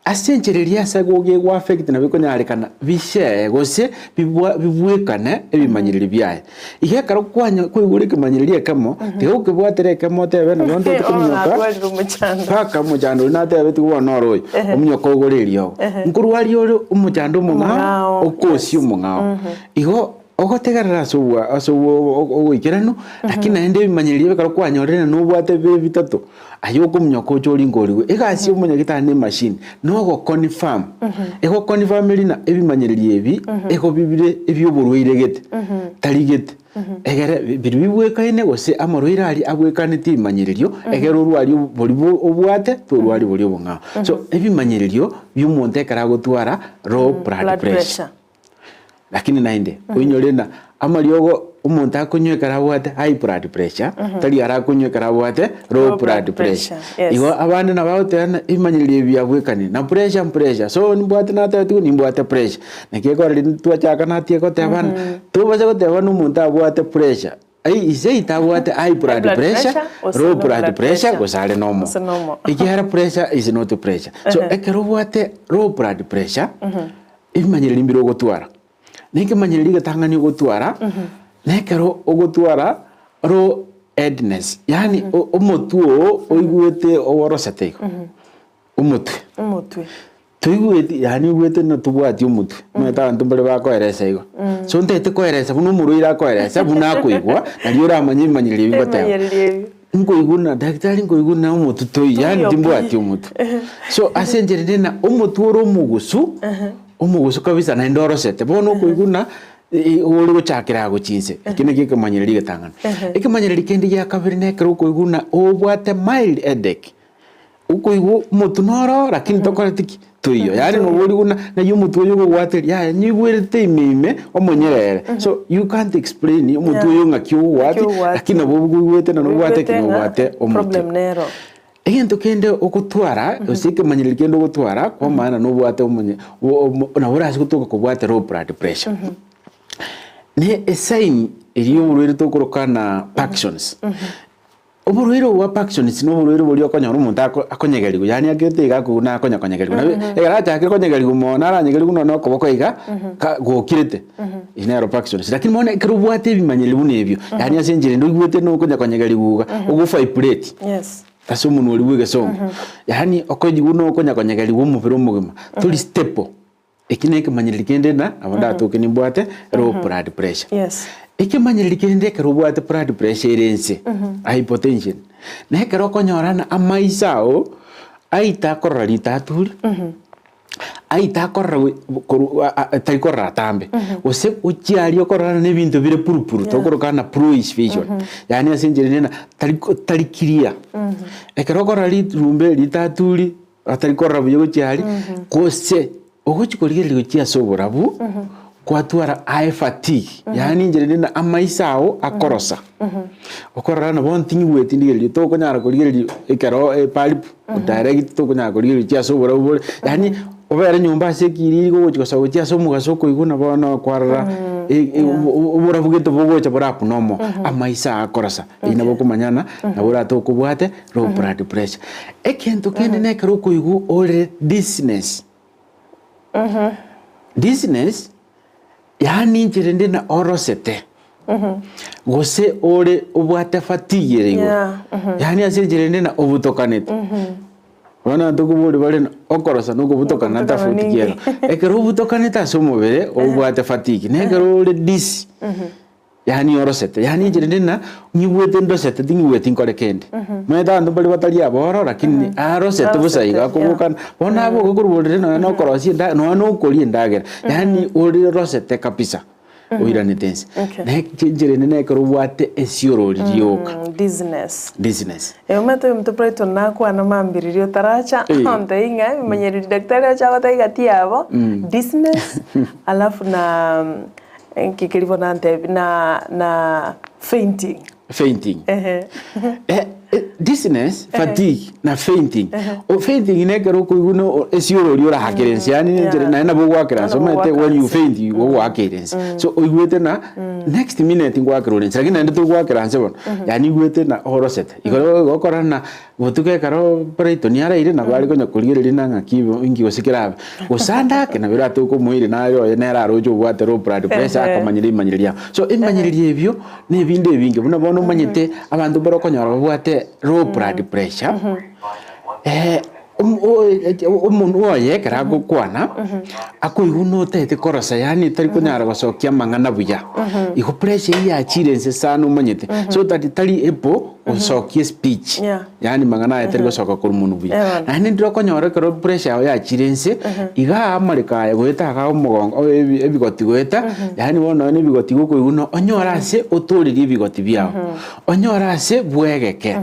Ase enchera eria ase gegoa affect nabo ekonyarekana bishee gose bibwa bibwekane ebimanyererio biaye. Iga ekero kwanya kwaigure ekemanyererio ekemo, tiga gokebwatera ekemo otebe nabo ntoche kominyoka Natwarire omochando. mpaka omochando oria natebeti bono noro oyo, ominyoke ogore eriogo. Nkorwaria ore omochando omong'ao, Omong'ao, okosia yes. omong'ao. Igo ogotegerera ase obwa ase ogoikeranu, lakini naende ebimanyererio ekero kwanyorire na nobwate bire bitato, aye okominyoka oche oringe origwe. Egasi ya omonyagitari na emachine, na ogoconfirm, egoconfirm rina ebimanyererio ebi, ego bibire ebia oborwaire gete, tari gete, egere biria bibwekaine gose amarwaire aria abwekanetie ebimanyererio, egere orwarie boria bo obwate, torwaria boria obong'ao. So ebimanyererio bia omonto ekero agotwara low blood pressure. Lakini naende oinyore ng'a amariogo omonto akonywa ekero abwate high blood pressure, tari arakonywa ekero abwate low blood pressure. Yes. Igo abande nabo bagoteba ng'a ebimanyereri ebi biabwekanire, na pressure mpressure, so nimbwate natebetigwe nimbwate pressure. Naki ekero riria twachaka natie goteba ng'a tobasa goteba ng'a omonto abwate pressure, Ai ise itabwate high blood blood pressure, pressure, gose low low blood blood pressure, pressure. gose are normal. Gose normal. Ekiagera pressure is not pressure. So ekero obwate low blood pressure, ebimanyererio mbire ogotwara. Na ekemanyererio egetang'ani ogotwara, na ekero ogotwara low headness, yaani o- omotwe oo oigwete oworosete igo, omotwe. Omotwe. Toigweti, yaani oigwete ng'a tobwati omotwe, omanyete abanto mbare bakoeresa igo. So ntagete koeresa buna omorwaire akoeresa, buna akoigwa, nario oramanye ebimanyererio ebi ngoteba. Ebimanyererio ebi. Nkoigwa ng'a daktari nkoigwa ng'a omotwe toiyo, yaani Toiyo pi. timbwati omotwe. So ase enchera ende ng'a omotwe ore omogusu, omogusu kabisa naende orosete, bono okoigwa ng'a ore gochakera agochia inse, ekio nakio ekemanyererio egetang'ani. Ekemanyererio kende gia kabere na ekero okoigwa ng'a obwate mild headache. Okoigwa omotwe noro lakini tokoreti ki? Toiyo. Yaani nobori buna ng'ai omotwe oyo ogogwateria yaya nyoigwerete ime ime omonyerere. So you can't explain omotwe oyo ng'aki ogogwati Ng'aki ogogwati. lakini nabo oigwete na nobwate ki? Oigwete ng'a Nobwate omotwe. problem nero. Egento kende ogotwara gose ekemanyererio kende ogotwara kwa maana nobwate omonye nabo orase gotoka kobwate low blood pressure. Ne esign eria oborwaire tokoroka na Parkinson's. Oborwaire obo bwa Parkinson's noborwaire boria okonyora omonto ako akonyegerigwa yaani akete iga akogwa na akonya konyegerigwa nabo ekero achakire konyegerigwa mono aranyegerigwe nonye na okoboko iga ka gokirete eywo nero Parkinson's. Lakini bono ekero obwate ebimanyererio buna ebio yaani ase enchera ende oigwete na okonya konyegerigwa iga ogo vibrate Yes. ase omonwa oria bwa egesongo yaani okoigwa na okonya konyegerigwa omobere omogima tori stable. Eki nekemanyererio kende na nabo ndatoke nimbwate low blood pressure. Yes. Ekemanyererio kende ekero obwate blood pressure ere inse, hypotension, na ekero okonyora ng'a amaiso ao aita akorora ritaturi, aita akorora go korwa a- a tari korora atambe, gose gochia aria okorora na ebinto bire purupuru tokoroka ng'a bluish vision, yaani ase enchera ende ng'a tari ko tari clear. Ekero okorora rirumbe ritaturi. Atari korora buya gochia aria, gose ogochia korigereria gochia ase oborabu, kwatwara eye fatigue, yaani inchera ende na amaiso ao akorosa. Okorora nabo nting'igweti ndigereria tokonyara korigereria ekero ebulb direct tokonyara korigereria gochia ase oborabu bore, yaani obere nyomba ase ekiriri gogochia gosoa gochia ase omogaso okoigwa na bono kwarora oborabu gete bogocha bore abnormal, amaiso aya akorosa. Eyio nabo okomanya ng'a nabo oratokobwate low blood pressure. Egento kende nekero okoigwa ore dizziness, dizziness yaani inche rende na orosete, gose ore obwate fatigue ere igoro, Yeah, yaani ase enchera ende na obutokanete. Bono abanto nkoboria bare ng'a okorosa na okobutokana Okobutokana tofauti ki ninki? ero? Ekero obutokanete ase omobere, obwate fatigue, na ekero ore dizzy. Yaani orosete, yaani inche rende ng'a nyigwete ndosete ting'igweti nkore kende. Omanyete abanto mbare batari aboro lakini arosete bosa iga Arosete, yeah. akobokana, bono aboke korwa borere nonya na okorosia endagera nonya na okoria endagera, yaani ore rosete kabisa oiranete inse. Okay. Na enchera ende nekero obwate esiorori rioka, Dizziness. dizziness. Eeh omanyete oyominto Brighton nakwana mambia riria otaracha, Eh. ontebie ng'a ebimanyererio daktari acha agotebia gati yabo, dizziness, alafu na Inki keria bono antebi na na fainting. Fainting. Ehe. Eh, Dizziness, fatigue na fainting. O fainting na ekero okoigwa na esiorori orahakere nse yaani na enchera naende nabo ogoakera nse omanyete when you faint igo ogoakera nse. So oigwete na next minute ngoakera ore nse lakini naende togoakera nse bono yaani oigwete na orosete. Igoro ogokora na botuko ekero Brighton araire nabo are konya korigereria na ng'aki inki gose kerabe. Gose ande ake nabo eratoke omoiri nare oye nere aroche obwate low blood pressure akamanyera ebimanyererio biabo. So ebimanyererio ebio. Na ebinto ebinge buna bono omanyete abanto mbare okonyora babwate low blood pressure, omonwe oye ekero agokwana, akoigwa buna otagete korosa yaani tari konyara gosokia amang'ana buya. Igo pressure eywo yachire inse sana omanyete, so that tari able gosokia espeech. Yaani mang'ana aya tari gosoka korwa monwe buya. Naende ndire okonyora ekero pressure yao yachire inse, igaa amareko aya goeta igaa omogongo o ebi ebigoti goeta, yaani bono nonye na ebigoti igo okoigwa buna onyore ase otorerie ebigoti biao, onyore ase bwegeke,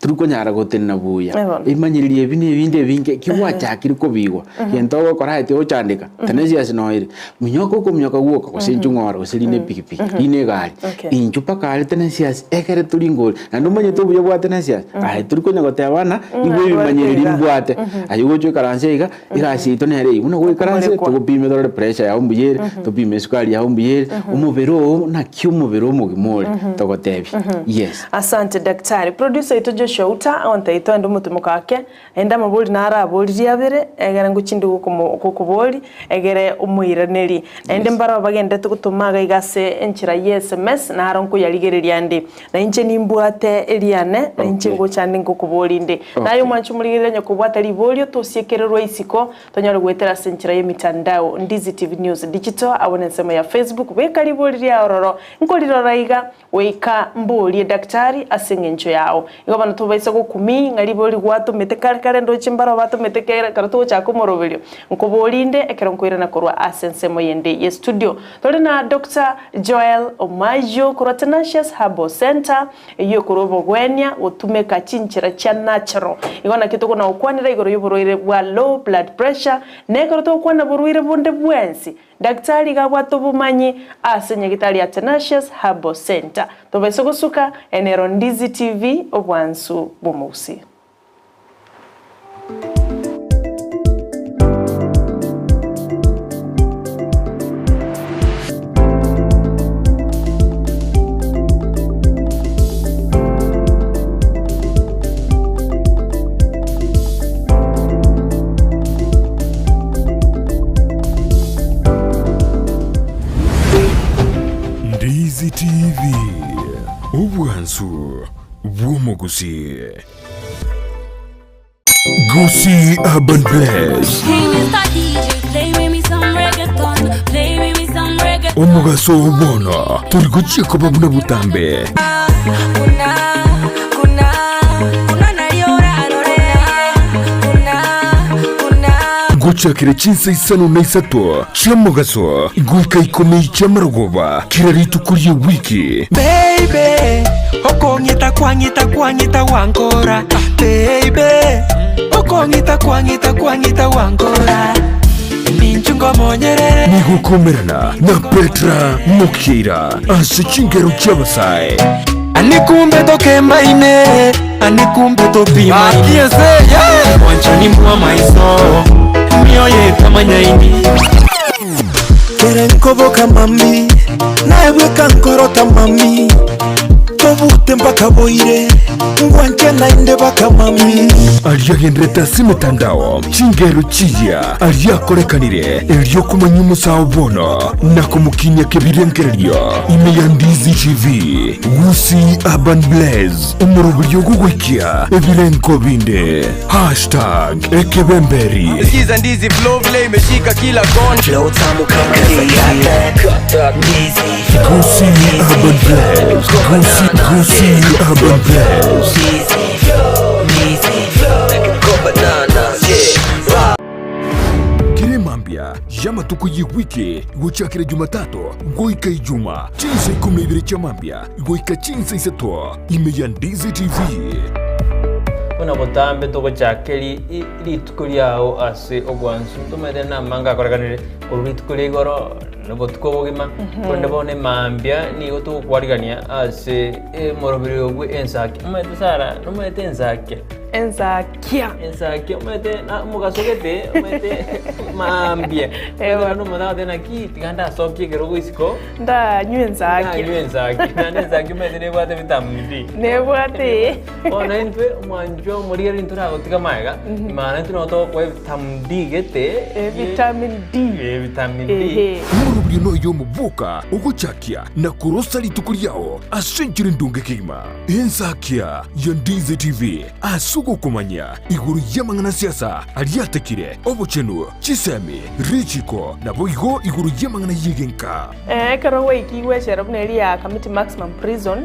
tori konyara gotenena buya. Ebimanyererio ebi na ebinde ebinge ekio gwachakire kobigwa, gento ogokora aye tigochandeka, tenacious noere, Minyoka okominyoka gwoka, gose inchuo ng'ora, gose rina epikipiki, rina egari, inchuo mpaka are tenacious, ekere tori ngori. Naende omanyete obuya bwa tenacious, aye tori konya goteba ng'a igwe ebimanyererio mbwate. Aye ogocha oikaranse iga, egasi yaito nere eywo. Buna goikaranse, togopime torore pressure yago mbuya ere, topime esukari yago mbuya ere, omobere oo naki omobere omogima ore, togotebia. Yes. Asante daktari. Producer oito Joshua Uta agontebia toende omotumoka ake. Naende amabori naraboririe abere, egere ngochinde gokoboria, egere omoiranerie. Naende mbarabwo bagenderete gotoma iga iga ase enchera ye sms, naro nkoyarigereria inde. Na inche nimbwate eriane, na inche ngocha ande ngokoboria inde. Naye omwanche omorigereria onye kobwata riborio, tosiekererwe isiko, tonyare goetera ase enchera y'emitandao, Ndizi TV News Digital, abwo nensemo ya Facebook, beka ribori riao ororo, nkorirora iga. Goika mborie daktari ase engencho yao. Igo bono tobaisa gokumia ng'a ribori gwatomete kare kare ndoche mbarabwo batomete kere ekero togochaka omoroberio. Nkoborie inde ekero nkoirana korwa ase ensemo yende ye studio. Tore na Doctor Joel Omayio korwa Tenacious Herbal Centre eyio ekorwa obogwenia gotumeka chinchera chia natural. Igo nakio tokona gokwanera igoro y'oborwaire bwa low blood pressure na ekero togokwana borwaire bonde bwensi Daktari iga abwate obomanyi ase nyagitari ya Tenacious Herbal Centre. Tobaise gosuka, ene ero Ndizi TV, obwansu bw'omogusii. Ndizi TV, obwansu bw'omogusii. Gusii Urban Blaze. Omogaso oo bono tori gochia koba buna botambe. Gochakera chinsa isano na isato chi'omogaso goika ikomi chi'amarogoba kera rituko ri'ewiki. Baby, okong'ita kwang'ita kwang'ita gwankora Baby, okong'ita kwang'ita kwang'ita gwankora Ninchu ngomonyerere Nigokomerana na Petra Mokeira ase chingero chi'abasae. Ani kumbe tokembaine Ani kumbe topimaine Mwanchani mwa maiso Mioyo etamanyaini Kere nkoboka mami, naye bweka nkorota mami, tobute mpaka boire, ngwanche naende baka mami. Aria agenderete ase emetandao, chingero chiya aria akorekanire, erio komanya omosao bono na komokinia kebirengererio ime ya Ndizi TV, Gusii Urban Blaze, omoroberio ogogoikia ebirengo binde. Hashtag ekebemberi. Sikiza ndizi flow vile imeshika kila kona. Flow tamu kama ndizi. Gusii Urban Blaze. Gusii, Gusii Urban Blaze. Kera mambia y'amatuko y'ewiki gochakera Jumatatu goika Ijuma chinsa ikomi na ibere chia mambia goika chinsa isato ime ya Ndizi TV. Buna botambe togochaka rituko riao ase obwansu, tomaete namange akorekanire korwa rituko ria igoro. Obotuko obogima, korende bono emambia nigo togokwarigania ase emoroberi obwe ensaki. Omanyete Sarah, nomanyete ensakia? Ensakia. Ensakia omanyete na omogaso gete, omanyete mambia. Ewa. Omanyete omonto agoteba naki tiga ndasokie ekerogo isiko, Ndanywe ensakia. ndanywe ensakia. Naende ensakia omanyete nebwate vitamin D. Nebwate ee. Bono intwe omwanchwa omorigereria ntoragotiga magega, maana intwe nabo togokoa evitamin D gete, Eh, vitamin D. Eh, vitamin D. Ehe. Omorobio noyo omoboka ogochakia na korosa rituko riao ase enchera endonge kegima. Ensakia ya Ndizi TV ase ogokomanya igoro y'amang'ana siasa aria atekire, obochenu, chisemi, richiko, naboigo igoro y'amang'ana y'egenka. Eh, ekero gwaikigwe echela buna eria ya Kamiti Maximum Prison,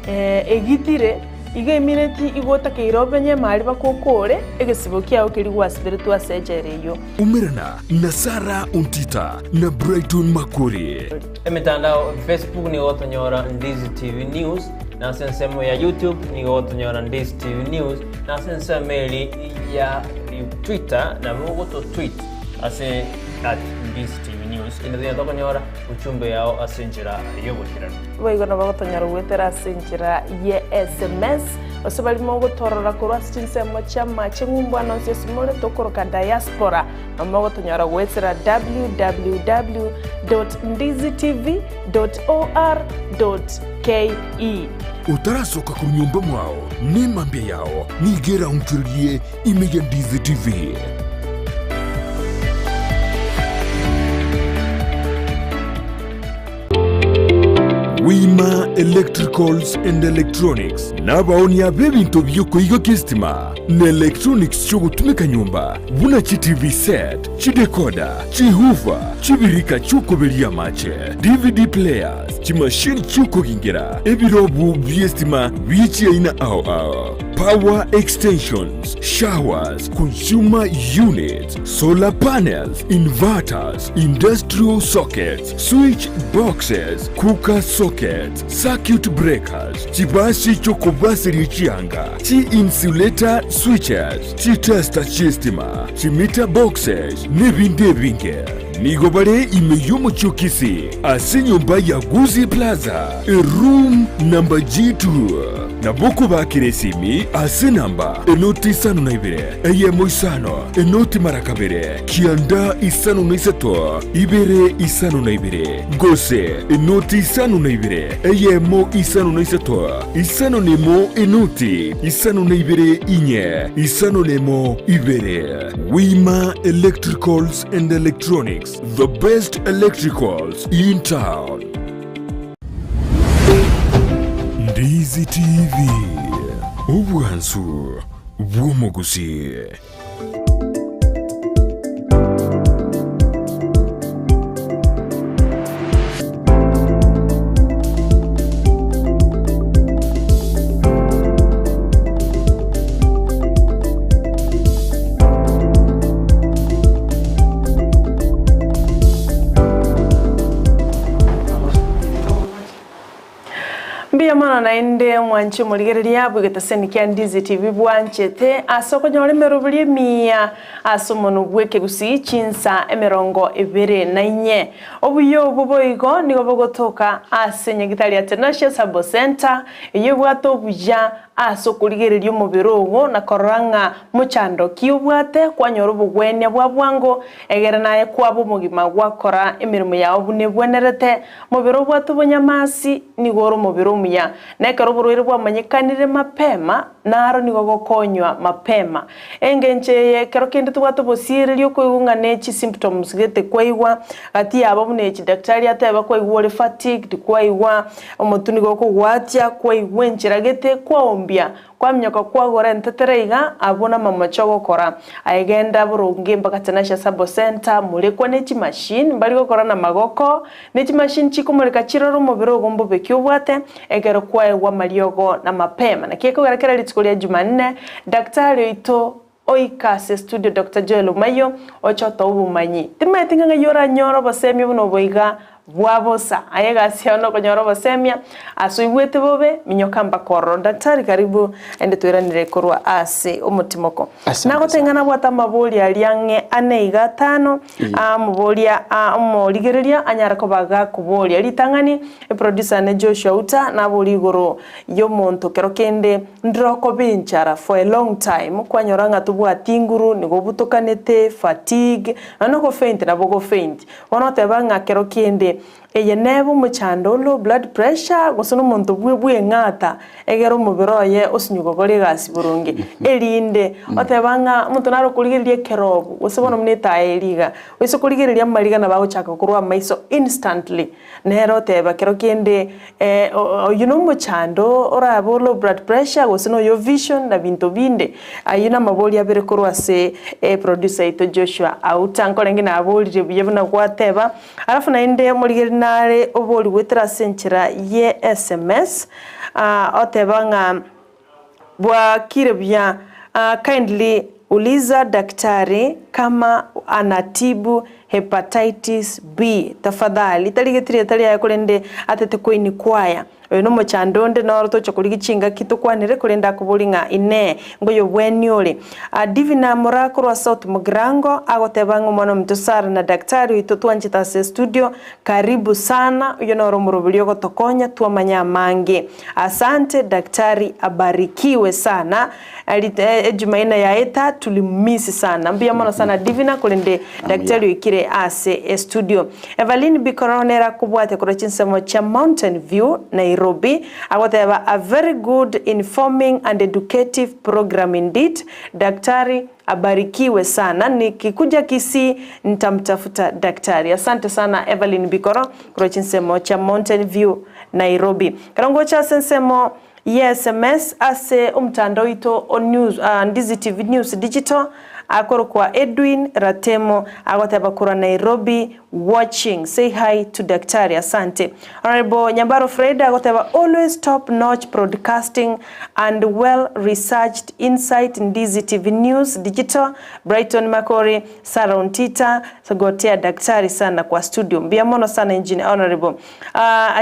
Egitire, iga emineti igo otakeire obenye emari bakokore egesibo kiao keria gwasiberetwe ase echela eyio. Umerana na Sarah Ontita na Brighton Makori. Emetandao Facebook nigo ogotonyora Ndizi TV News, na ase ensemo ya YouTube nigo ogotonyora Ndizi TV News, na ase ensemo eri ya Twitter nabo ogototweet ase at Ndizi TV News. Inde tonya tokonyora Uchumbe yao ase enchera y'oboikeranu. Boigo nabo gotonyara goetera ase enchera ye sms, gose baria mogotorora korwa ase chinsemo chi'amache ng'umbu ande onsi ase more tokoroka diaspora, nabo mogotonyora goetera www.ndizitv.or.ke. Otarasoka korwa nyomba mwao, nemambia yao nigo eraonchorerie ime ya Ndizi TV. Wima Electricals and Electronics nabaonia b'ebinto bi'okoigokia esitima na electronics chi'ogotumeka nyomba buna chi TV set, chidecoder, chihoofer, chibirika chi'okoberia amache, DVD players, chimashini chi'okogingera, ebirobu bi'esitima bie chiaina ao ao, power extensions, showers, consumer units, solar panels, inverters, industrial sockets, switch boxes, cooker sockets, circuit breakers, chibasi chi'okobaseria chianga, chi-insulator switches, chitester chi'estima, chimeter boxes, nebinde ebinge. Nigo bare ime y'omochie o Kisii, ase enyomba ya Gusii Plaza, eroom number G2. Nabo okobakera esimi ase enamba enoti isano na ibere, eyemo isano, enoti mara kabere, kianda isano na isato, ibere isano na ibere, gose enoti isano na ibere, eyemo isano na isato, isano na emo enoti isano na ibere inye, isano na emo ibere. Wima Electricals and Electronics, the best electricals in town. Ndizi TV, obwansu bw'omogusii. Mbuya mono naende mwanche omorigereria bw'egeteseni kia Ndizi TV bwanchete ase okonyora emeroberi emiya ase omonwa bw'ekegusii chinsa emerongo ebere na inye. Obuya obwo boigo nigo bogotoka ase nyagitari ya Tenacious Herbal Centre eyio ebwate obuya Ase okorigereria omobere ogo na korora ng'a mochando ki obwate, kwanyora obogwenia bwa bwango, egere naye kwaba omogima gwakora emeremo yao buna ebwenerete. Mobere obwate obonyamasi nigo ore omobere omuya, na ekero oborwaire bwamanyekanire mapema, naro nigo gokonywa mapema. Engencho eye, ekero kende tobwate obosiereria okoigwa ng'a ne chisymptoms gete kwaigwa, gati yabo buna echi daktari ateba kwaigwa ore fatigued, kwaigwa Omotwe nigo okogwatia, kwaigwa enchera gete, kwaombia, kwaminyoka kwagora entetera iga, abwo namamocho ogokora. Aye genda boronge mpaka Tenacious Herbal Centre, morekwa ne chimachine, mbari gokora namagoko, ne chimachine chikomoreka chirore omobere ogo mbobe ki obwate, ekero kwaegwa amariogo namapema. Naki ekogera kera rituko ria Jumanne, daktari oito Oika ase studio Doctor Joel Omayio oche otoe obomanyi. Timaeti ng'a ng'ai oranyore obosemia buna obo iga. bwa bosa. Aye egasi yao nokonyora obosemia ase oigwete bobe, minyoka mpaka ororo. Daktari karibu naende toiranere korwa ase omotimoko. Asante Nagoteba sana. ng'a nabwate amabori aria ang'e ane iga atano, amoboria omorigereria anyare koba gakoboria. Ritang'ani, eproducer ane Joshua Uta naborie igoro y'omonto kero kende ndire okoba enchara for a long time, kwanyora ng'a tobwati nguru, nigo obutokanete, fatigue, nonya na ogofaint nabo ogofaint. Bono oteba ng'a kero kende eye nebe omochando o low blood pressure gose na omonto bwe bweng'ata egere omobere oye osinywe gokora egasi boronge. Erinde oteba ng'a omonto nare okorigereria ekerobu gose bono buna etaya eria iga, oise korigereria amariga nabo agochaka korwa amaiso instantly. Nere oteba kero kende oyio nomochando orabe o low blood pressure gose noyo vision na binto binde. Ayio namabori abere korwa ase producer yaito Joshua Auta. Nkorenge naborire buya buna gwateba. Alafu naende omorigereria nare obori goetera ase enchera ye sms oteba ng'a Bwakire buya. Kindly uliza daktari kama anatibu hepatitis B tafadhali. Tarigeti rieta riaye korende atete koini kwaya. Oyo nomochando onde noro tocha korigia chingaki tokwanere korende akobori ng'a inee ngoyobweni ore. Divina Moraa korwa South Mugirango agoteba ng'a omwana ominto Sarah na daktari oito twanchete ase estudio karibu sana oyio noro omoroberi ogotokonya twamanya amange. Asante daktari abarikiwe sana Ejumaine yaeta tulimumisi sana mbuya mono sana Divina korende daktari oikire ase estudio. Evaline Bikoro nere akobwatia korwa chinsemo chia Mountain View Nairobi agoteba a very good informing and educative program indeed daktari Abarikiwe sana nikikuja Kisii ntamtafuta daktari. Asante sana Evelyn Bikoro korwa chinsemo chia Mountain View Nairobi. Ekero ngocha ase ensemo ye sms ase omotandao oito o news Ndizi TV News Digital akorokwa Edwin Ratemo agoteba korwa Nairobi Watching say hi to daktari asante. Honourable Nyabaro Fred agoteba always top notch broadcasting and well researched insight Ndizi TV news digital Brighton Makori Sarah Ontita gotea daktari sana kwa studio mbuya mono sana engineer Honourable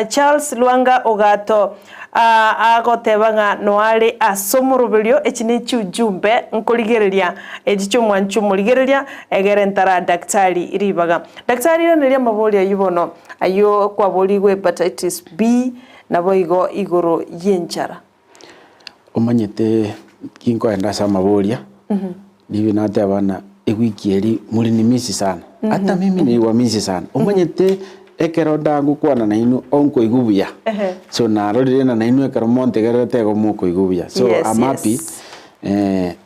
Charles Lwanga Ogato Agoteba ng'a noare ase omoroberio, echi ne chiujumbe nkorigereria, echi chi'omwanchi omorigereria, egere ntara daktari ribaga. Daktari iraneria amabori ayio bono, ayio kwaborigwe hepatitis B, naboigo igoro y'enchara. Omanyete ginkoenda ase amaboria, nigo nateba ng'a ewiki eria morinimisi sana, ata mimi naiwamisi sana, omanyete ekero ndagokwana nainwe onkoigwa buya, so narorire ng'a nainwe ekero montegererete igo mokoigwa buya, so Yes, am happy yes.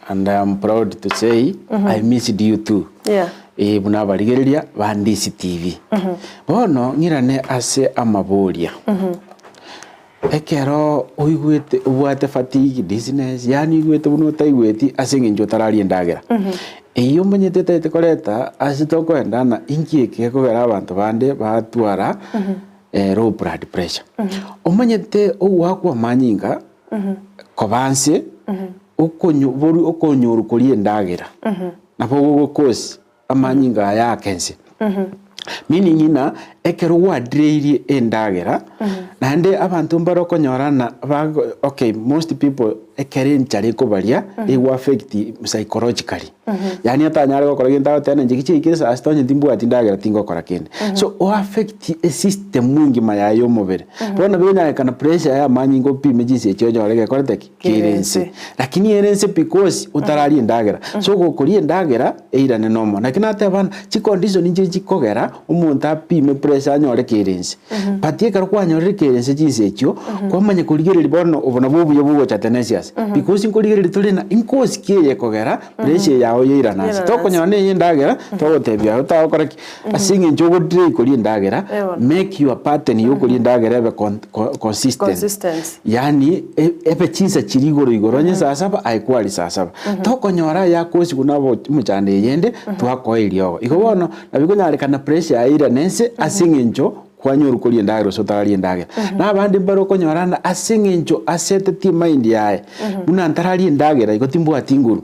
and I am proud to say I missed you too Yeah. eh buna abarigereria ba Ndisi TV. Bono ng'irane ase amaboria. Ekero oigwete obwate fatigue, dizziness, yaani oigwete buna otaigweti ase eng'encho otararia endagera. Eyio omanyete etagete koreta ase tokoenda ng'a inki eke gekogera abanto bande batwara low blood pressure. Omanyete ogoakwa amanyinga koba nse, okonyo boru okonyoru koria endagera, nabo gogokosi amanyinga aya ake nse. Meaning ng'a ekero gwadireirie endagera, naende abanto mbare okonyora ng'a bago okay most people ekero enchara ekobaria, ego affect psychologically. Yaani otanyare gokora gento agoteba ng'a inche chiaikire saa sita onye timbwati ndagera tingokora kende. So o affect esystem engima yaye ya omobere. Bono bikonyarekana pressure ya amanyinga opime chinsa echio onyore gekorete ki? Kere nse. Lakini ere nse because otararia endagera. So gokoria endagera eirane nomo. Naki nateba ng'a chicondition nchire chikogera omonto apime pressure anyore kere nse. But ekero kwanyorire kere nse chinsa echio, kwamanya korigereria bono obo nabwo obuya bogocha tenacious. Because nkorigereria tore ng'a inkosi ki eye ekogera pressure yago yairana nse. Tokonyora neye endagera, togotebia otagokora ki? Ase eng'encho ogodelay koria endagera, make your pattern ya okoria endagera ebe consistent. Consistent. Yaani ebe chinsa chiria igoro igoro, onye saa saba aye kwaria saa saba. Tokonyora aya akosigwa na omochando eyende, twakoa eriogo. Igo bono nabo ekonyarekana pressure yaye eirane nse ase eng'encho kwanyorwa koria endagera gose otararia endagera. Na abande mbare okonyora ng'a ase eng'encho asetetie emind yaye, buna ntararia endagera igo timbwati nguru.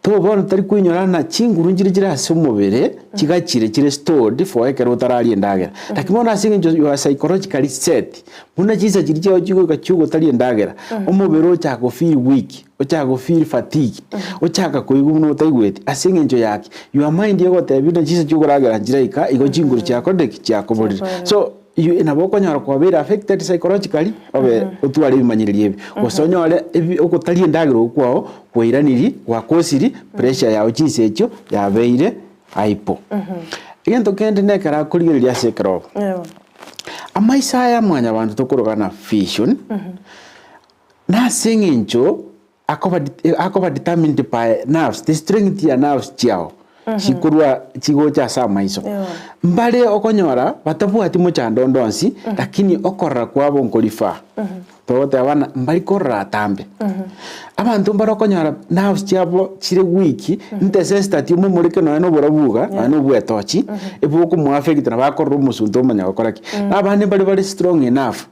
To bono tari koinyora ng'a chinguru nchire chire ase omobere chigachire chire stored for ekero otararia endagera. Lakini bono ase eng'encho you are psychologically set, buna chinsa chiria chiago chigoika chiogotaria endagera, omobere ochaka go feel weak, ochaka go feel fatigued, ochaka koigwa buna otaigweti ase eng'encho ya ki? Your mind egotebia buna chinsa chiokoragera nchiraika igo chinguru chiakorire ki? Chiakoborire. So you nabo okonyora kwabeire affected psychologically obe otware ebimanyererio ebi. Gose onyore ebi ogotaria endagera okwo kwao kwairaniri gwakosiri pressure yao chinsa echio yabeire hypo. Egento kende nekero akorigereria ase ekerogo, amaiso aya mwanyabanto tokoroka na vision, nase eng'encho akoba akoba determined by nerves, the strength ya nerves chiao chikorwa chigocha ase amaiso. Mbare okonyora batabwati mochando onde onsi, lakini okorora kwabo nkorifaa. Togoteba ng'a mbari korora atambe. Abanto mbare okonyora nerves chiabo chire weak, ntesesitati omomoreke nonya na oborabu iga, nonya na obwetochi, ebokomoaffect nabo akorora omosunte omanya gokora ki. Na abande mbare bare strong enough,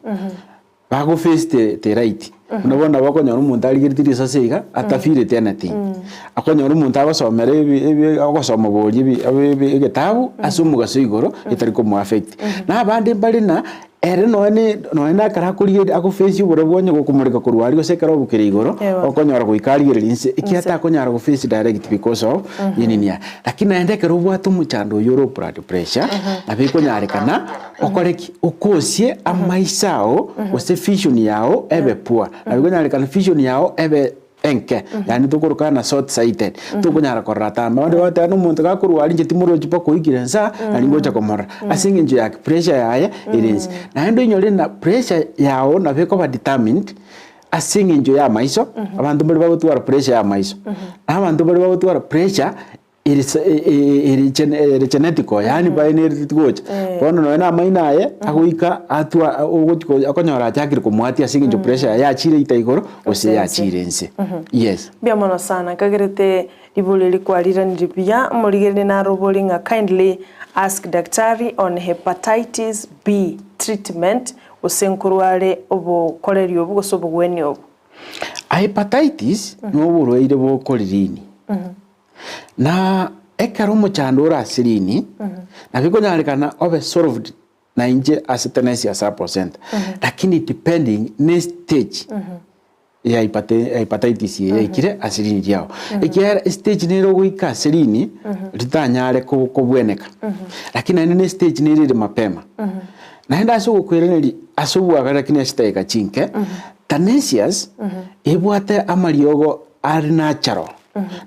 bago face the the light. Buna bono nabo okonyora omonto arigereti risasi iga, atafeeleti anything. Okonyora omonto agosomera ebi ebi agosoma boria ebi ebi egetabu ase omogaso igoro, etari komoaffect. Na abande mbare na Ere nonya ne nonya na ekero akorigereria agoface oborabu onye gokomoreka korwa aria gose ekero obokire igoro, okonyora goika arigereria inse, ekiagera takonyara goface direct because of enini yaye. Lakini naende ekero obwate omochando oyio ore blood pressure, nabo ekonyarekana okore ki? Okosie amaiso ao gose vision yao ebe poor. Nabo ekonyarekana vision yao ebe enke, yaani tokoroka na short sighted, tokonyara korora atambe. Abande bagoteba na omonto gakorwaria inche timorochi mpaka oikire nsa, nari ngocha komorora. Ase eng'encho ya ki? Pressure yaye ere inse. Naende oinyore ng'a pressure yago nabo ekoba determined ase eng'encho ya amaiso, abanto mbare bagotwara pressure ya amaiso, na abanto mbare bagotwara pressure ere ere genetical yaani baenereti gocha. Bono nonya na amaino aye agoika atwa ogochi okonyora achakire komoatia ase eng'encho pressure yaye yachire ita igoro gose yachire inse. Yes. Mbuya mono sana nkagerete riborio eri kwariranire buya omorigereria narobori ng'a kindly ask daktari on hepatitis B treatment gose nkorware obokoreri obo gose obogwenia obo. Hepatitis noborwaire bokoririndi. Na ekero omochando ore ase rini, nabo ekonyarekana obe solved na inche ase tenency ase a percent, lakini depending ne stage ya hepatitis eye yaikire ase rini riao. Ekiagera estage nere ogoika ase rini ritanyare kobweneka, lakini naende ne stage nere ere mapema. Naende ase ogokweraneria ase obwagare lakini ase chidageka chinke, tenacious ebwate amariogo are natural.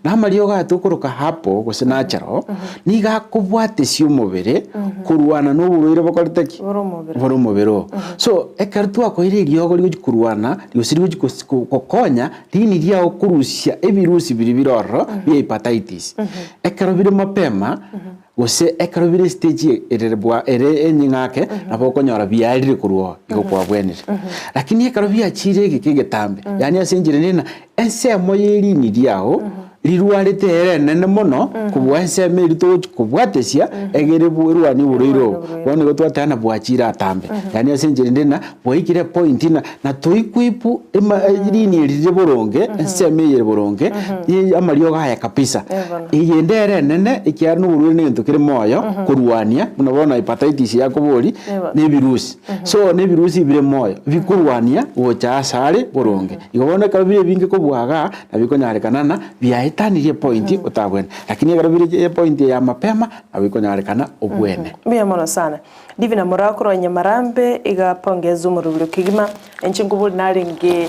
Na amariogo aya tokoroka herbal gose natural, nigo akobwatesia omobere korwana na oborwaire bokorete ki? Bore omobere. Bore omobere oo. So, ekero twakoire eriogo rigochi korwana gose rigochi kos- ko- gokonya riini riago korusia ebirusi biria bire ororo bia hepatitis. Ekero bire mapema, Gose ekero bire estage ere bwa ere enying'ake, nabo okonyora biarire korwa oo, igo kwabwenire. Lakini ekero biachire egeka egetambe, yaani ase enchera ende ng'a ensemo ye erini riao, rirwarete ere enene mono kobua ensemo eria togochi kobwatesia egere bwe erwanie oborwaire obo. Bono igo twateba ng'a bwachire atambe. Yaani ase enchera ende ng'a bwaikire epoint ng'a na toequip ema erini eri rire boronge, ensemo eye ere boronge, ye amariogo aya kabisa. Eyende ere enene, ekiagera na oborwaire negento kere moyo, korwania, buna bono hepatitis yakobori, na ebirusi. So na ebirusi bire moyo, bikorwania gocha ase are boronge. Igo bono ekero bire ebinge kobua igaa, nabo bikonyarekana ng'a biaetanirie epoint otabwene. Lakini ekero bire epoint ya mapema, nabo bikonyarekana obwene. Mbuya mono sana. Divina Moraa korwa Nyamarambe iga pongeza omorobio kegima. Inche nkobori narenge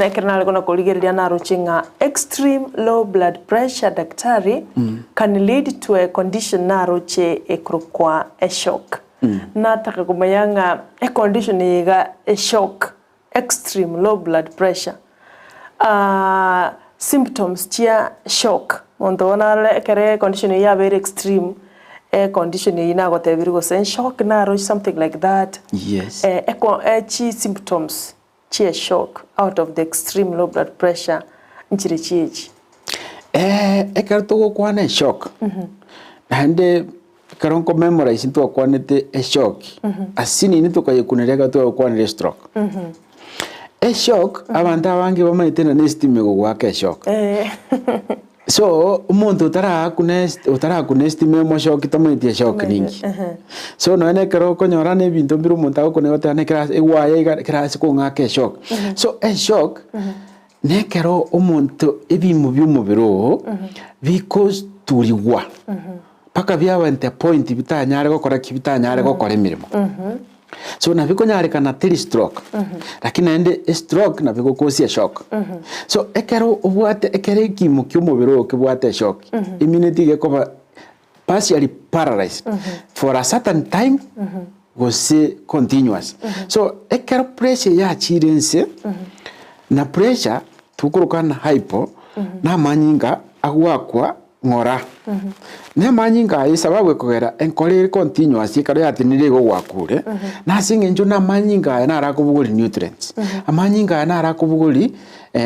ekero nare kona korigereria naroche ng'a extreme low blood pressure daktari can lead to a condition naroche ekorokwa eshock. Nataka komanya ng'a econdition eye iga eshock extreme low blood pressure symptoms chia shock monto bono arore ekero econdition eyio yabeire extreme, econdition eyio nagotebirie gose shock naro something like that, Yes. eko chi symptoms chia shock out of the extreme low blood pressure nchire chiechi. Ekero togokwana eshock, naende ekero nkomemorize ntwakwanete eshock, ase nini tokayekuneria ekero twagokwanire estroke. Eshock, abanto abange bamaete ng'a na estima egogoaka eshock. So, omonto otarakuna esti otarakuna estima emoshoki tamanyeti eshoki ninki. So nonya na ekero okonyora na ebinto mbire omonto agokuna goteba na ekero ase ewaya iga ekero ase kong'aka eshock. So eshock, na ekero omonto ebimo bia omobere oo, bikoturigwa mpaka biaba at a point bitanyare gokora ki? Bitanyare gokora emeremo. So nabo ekonyarekana teri stroke, lakini naende estroke nabo egokosia eshock. So ekero obwate ekero ekimo kia omobere oo kebwate eshock, emineti iga ekoba partially paralyzed for a certain time gose continuous. So ekero pressure yachire inse, na pressure tokoroka ng'a hypo, na amanyinga agoakwa ng'ora. Na amanyinga aya esababu ekogera enkoro ere continuous ekero yatenenire igo gwakure, na ase eng'encho na amanyinga aya naro akobogoria nutrients, amanyinga aya naro akobogoria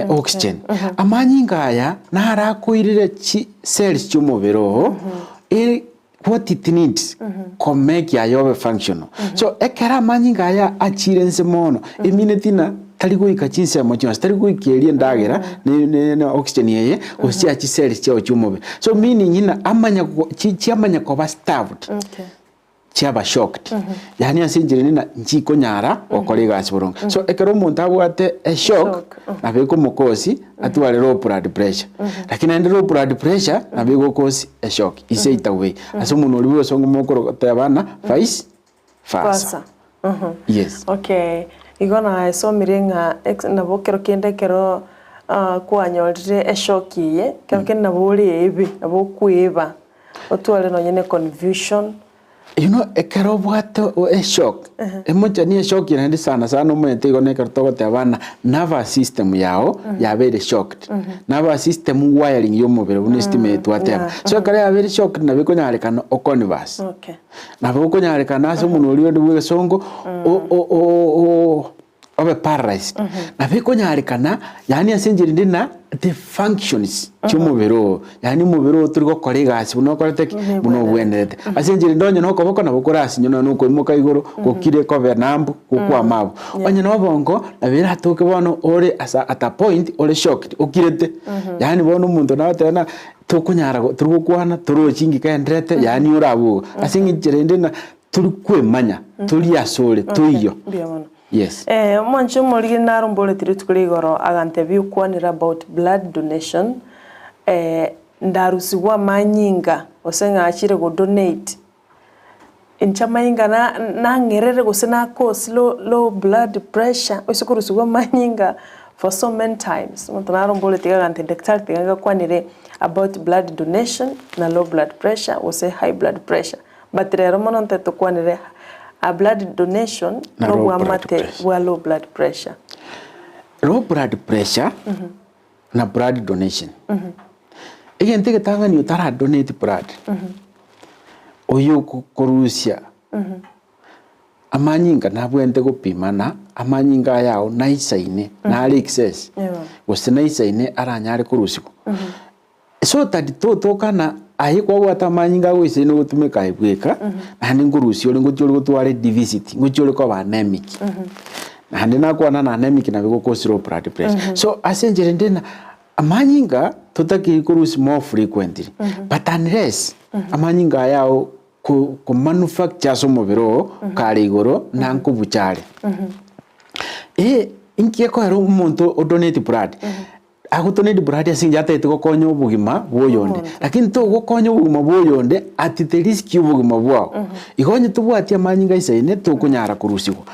oxygen, amanyinga aya naro akoirire chi cells chia omobere oo ere what it needs komake aye obe functional. So ekero amanyinga aya achire inse mono, emineti ng'a tari goika chinsemo chionsi, tari goika eria endagera ne ne ne oxygen eye, gose chia chiseli chiao chia omobere. So meaning ng'a amanya go chi chiamanya koba starved, Okay. chiaba shocked, yaani ase enchera ende ng'a nchikonyara gokora egasi boronge. So ekero omonto abwate eshock, Shock, nabo ekomokosi atware low blood pressure, lakini naende low blood pressure nabo egokosi eshock, is either way. Ase omonwe oria bwa egesongo mokoroteba ng'a vice versa. Versa. Yes. Okay, igo naesomire ng'a ex nabo kero kende ekero kwanyorire eshock eye, kero kende nabo ore ebe, nabo okoeba, otware nonye na econfusion. You know ekero obwate eshock, emochani eshock naende sana sana omanyete igo nekero togoteba ng'a nervous system yago yabeire shocked, nervous system wiring ya omobere buna estima eye twateba. So ekero yabeire shocked nabo ekonyarekana oconverse. Okay. Nabo okonyarekana ase omonwa oria onde bw'egesongo o- o- o- obe paralyzed. Nabo ekonyarekana yaani ase enchera ende na the functions chi'omobere oo, yaani omobere oo tori gokora egasi buna okorete ki? Buna obwenerete. Ase enchera ende onye na okoboko nabo korasinye nonye na okoimoka igoro gokire kobe numb gokwama abwo. Onye na obongo nabo eratoke bono ore ase at a point ore shocked okirete, yaani bono omonto nagoteba ng'a Tokonyara tori gokwana torochi inki kegendererete yaani ore abwo igo. Ase eng'encho rende ng'a tori kwemanya, tori asore, toiyo. Mbuya mono. Yes. Eh, omwanchi omorigi naromboretie rituko ria igoro agantebia okwanere about blood donation, eh, ndarusigwe amanyinga gose ng'achire go donate, Inche amanyinga na nang'erere gose na cause low low blood pressure ase korusigwa amanyinga for so many times. Omonto naro mboreti iga agantebia daktari tiga ngakwanere about blood donation na low blood pressure gose high blood pressure. But rero mono ntagete tokwanere a blood donation Na na low blood obwamate pressure. bwa low blood pressure. Low blood pressure na blood donation. Egento egetang'ani otara donate blood, oyo okorusia amanyinga nabwenerete gopimana amanyinga aya ao naisaine nare excess gose naisaine aranyare korusigwa. So that totokana aye kwabwate amanyinga agoisaine ogotumeka aye bweka, naende nkorusia ore ngochia ore gotwara edeficit, ngochia ore koba anemic. Naende nakwana na anemic nabo egocause low blood pressure. So ase enchera ende ng'a amanyinga totakeiri korusia more frequently, but unless amanyinga aya ao ko komanufacture ase omobere oo kare igoro na nkobucha are. Eh inki gekoera omonto odonate blood? Agotonedi blood ase eng'encho atagete gokonya obogima bwa oyonde, lakini togokonya obogima bwa oyonde at the risk ya obogima bwao. Igo onye tobwati amanyinga aisaine tokonyara korusigwa.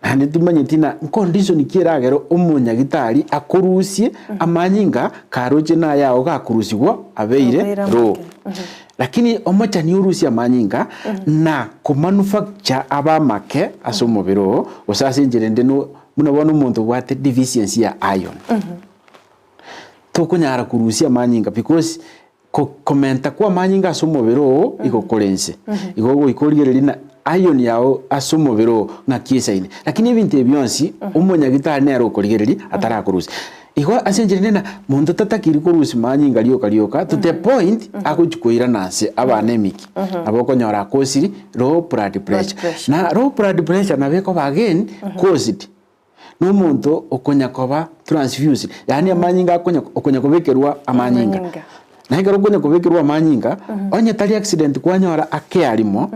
Naende timanyeti ng'a ncondition ki eragere omonyagitari akorusie amanyinga karoche naye ao gakorusigwa abeire Abeire low. amake. Lakini omochani orusie amanyinga na komanufacture abe amake ase omobere oo gose ase enchera ende no Buna bono omonto obwate deficiency ya iron, tokonyara korusia amanyinga because ko komenta kwa amanyinga ase omobere oo igo kore inse. Igo ogoika origereria ng'a iron yago ase omobere oo ng'aki esaine. Lakini ebinto ebi bionsi, omonyagitari nere okorigereria atarakorusia. Igo ase enchera ende ng'a monto tatakiri korusia manyinga rioka rioka to the point agochi koirana ase abe anemic. Nabo okonyora akosiri low blood pressure. Na low blood pressure nabo ekoba again caused na omonto okonya koba transfused yaani amanyinga akonya okonya kobekerwa amanyinga. Na ekero okonya kobekerwa amanyinga, onye tari accident kwanyora akearimo,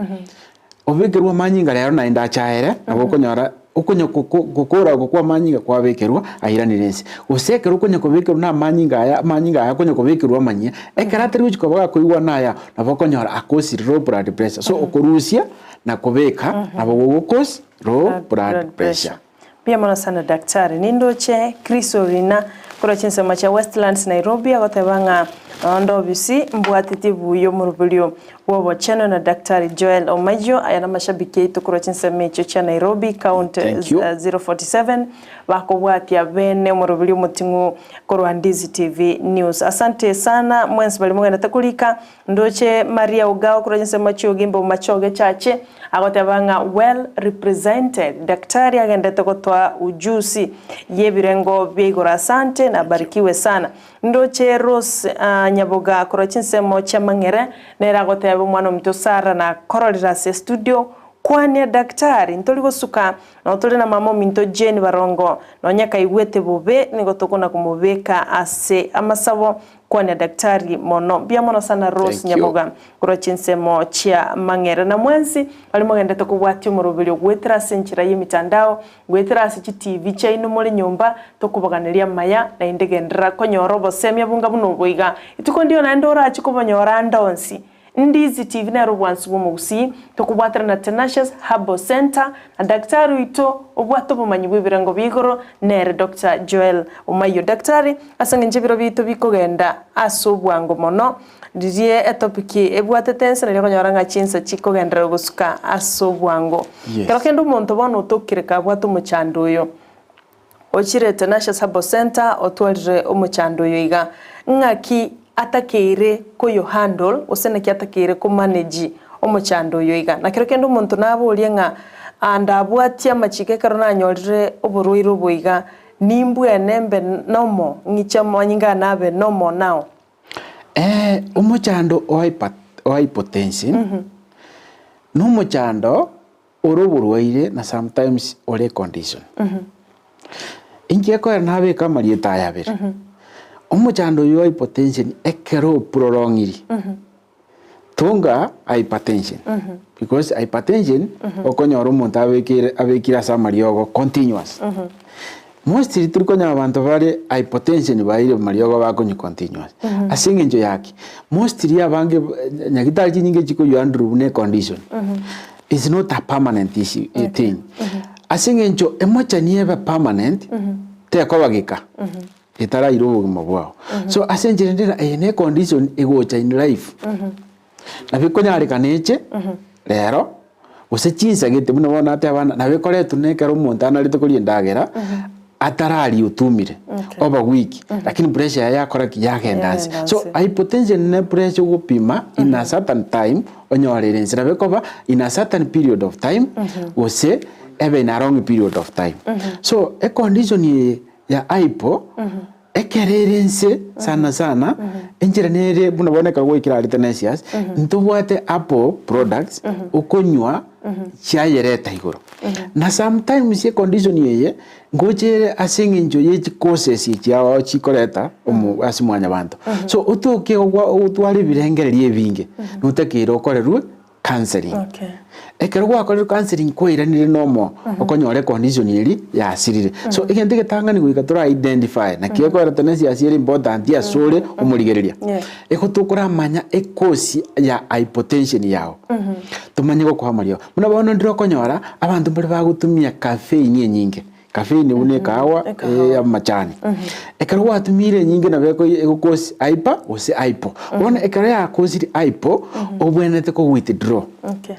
obekerwe amanyinga rero naende achaere, nabo okonyora okonya gokora oko kwa amanyinga kwabekerwa airanire inse. Gose ekero okonya kobekerwa na amanyinga aya, amanyinga aya akonya kobekerwa amanyia, ekero atari gochia koba gakoigwana aya, nabo okonyora akosire low blood pressure. So okorusia na kobeka nabo gogokos low blood pressure. Mbuya mono sana daktari. Nindoche Chris Orina korwa chinsemo chia Westlands Nairobi agoteba ng'a nonde obisi mbwatetie buya omoroberio bw'obochenu na Daktari Joel Omayio. Aya namashabiki aito korwa chinsemo echio chia Nairobi County Thank you. 047 bakobwatia bene omoroberio omoting'u korwa Ndizi TV News. Asante sana mwensi baria mogenderete korika. Ndoche Maria Ogao korwa chinsemo chia Ogimbo Machoge Chache agoteba ng'a well represented. Daktari agendete gotoa ujusi yebirengo bia igoro asante na barikiwe sana. Ndoche Rose Nyaboga korwa chinsemo chia Mang'ere nere agoteba omwana ominto Sarah nakororire ase estudio kwania daktari ntori gosuka Nabo tore na mama ominto Jane Barongo nonya kaigwete bobe nigo tokona komobeka ase amasabo Kwania daktari mono. Mbuya mono sana Rose Thank you. Nyaboga korwa chinsemo chia Mang'ere. Na mwensi baria mogendete kobwatia omoroberio goetera ase enchera y'emitandao, goetera ase chi TV chiaino more nyomba, tokobaganeria amaya naende genderera konyora obosemia bonga buna obo iga. Rituko ndio naende orache kobonyora ande onsi. Ndizi TV nere obwansu bw'omogusii, tokobwatera na Tenacious Herbal Centre, na daktari oito obwate obomanyi bw'ebirengo bia igoro nere Doctor Joel Omayio. Daktari, ase eng'encho ebiro biaito bikogenda ase obwango mono, riria etopic ebwatete ense nario okonyora ng'a chinsa chikogenderera gosuka ase obwango. Yes. Kero kende omonto bono otokire kabwate omochando oyo, Ochire Tenacious Herbal Centre otwarire omochando oyo iga, ng'aki atakeire koyo handle gose naki atakeire ko manage omochando oyo iga. Na kero kende omonto naborie ng'a aa ndabwatie amachiko ekero nanyorire oborwaire obo iga, nimbwene mbe nomo ng'iche amanyinga ane abe nomo nao. Omochando o o hypertension, nomochando Ore oborwaire na sometimes ore econdition. Inki gekogera nabeka amarieta aya abere? Omochando oyio wa hypertension ekero oprolongiri, tonga hypertension because hypertension okonyora omonto abekire abekire ase amariogo continuous. Mostly tori konyora abanto bare hypertension baire amariogo bakonywa continuous. Ase eng'encho ya ki? Mostly abange nyagetari chinyinge chikoywa Andrew buna econdition. Is not a permanent issue thing. Ase eng'encho emochani ebe permanent, tekoba geka, etaraira obogima bwao. So ase enchera ende ere eye ne econdition egocha in life. Nabo ekonyarekana eche rero, gose chinsa gete buna bono nateba ng'a nabo ekoretwa na ekero omonto anarete koria endagera, atararia otumire, oba weak, lakini pressure yaye yakora ki? Yagenda nse. So hypotension ne pressure ogopima in a certain time, onyore ere nse. Nabo ekoba in a certain period of time, gose ebe in a long period of time. So econdition eye ya hypo, Ekero ere ense sana sana, enchera nere buna bono ekero gwaikire aria Tenacious, ntobwate apple products okonywa chiayereta igoro. Na sometimes econdition eye ngocha ere ase eng'encho ye chicauses echi ao chikoreta omo ase mwanyabanto. So otoke ogwa otware ebirengererio ebinge, notakeire okorerwe counselling. Okay. Ekero gwakorire counselling kwairanire na omo okonyora econdition eria yasirire. So egento egetang'ani goika tora identify naki ekoreta tendency ere important ase ore omorigereria. Yeah. Ego tokoramanya ecause ya hypotension yao. Tomanye gokoa amariogo. Buna bono ndire okonyora abanto mbare bagotumia caffeine enyinge. Caffeine buna ekahawa Ekahawa. amachani. Ekero gwatumiire enyinge nabo eko egocause hyper gose hypo. Bono ekero yacausire hypo, obwenerete ko withdraw. Okay.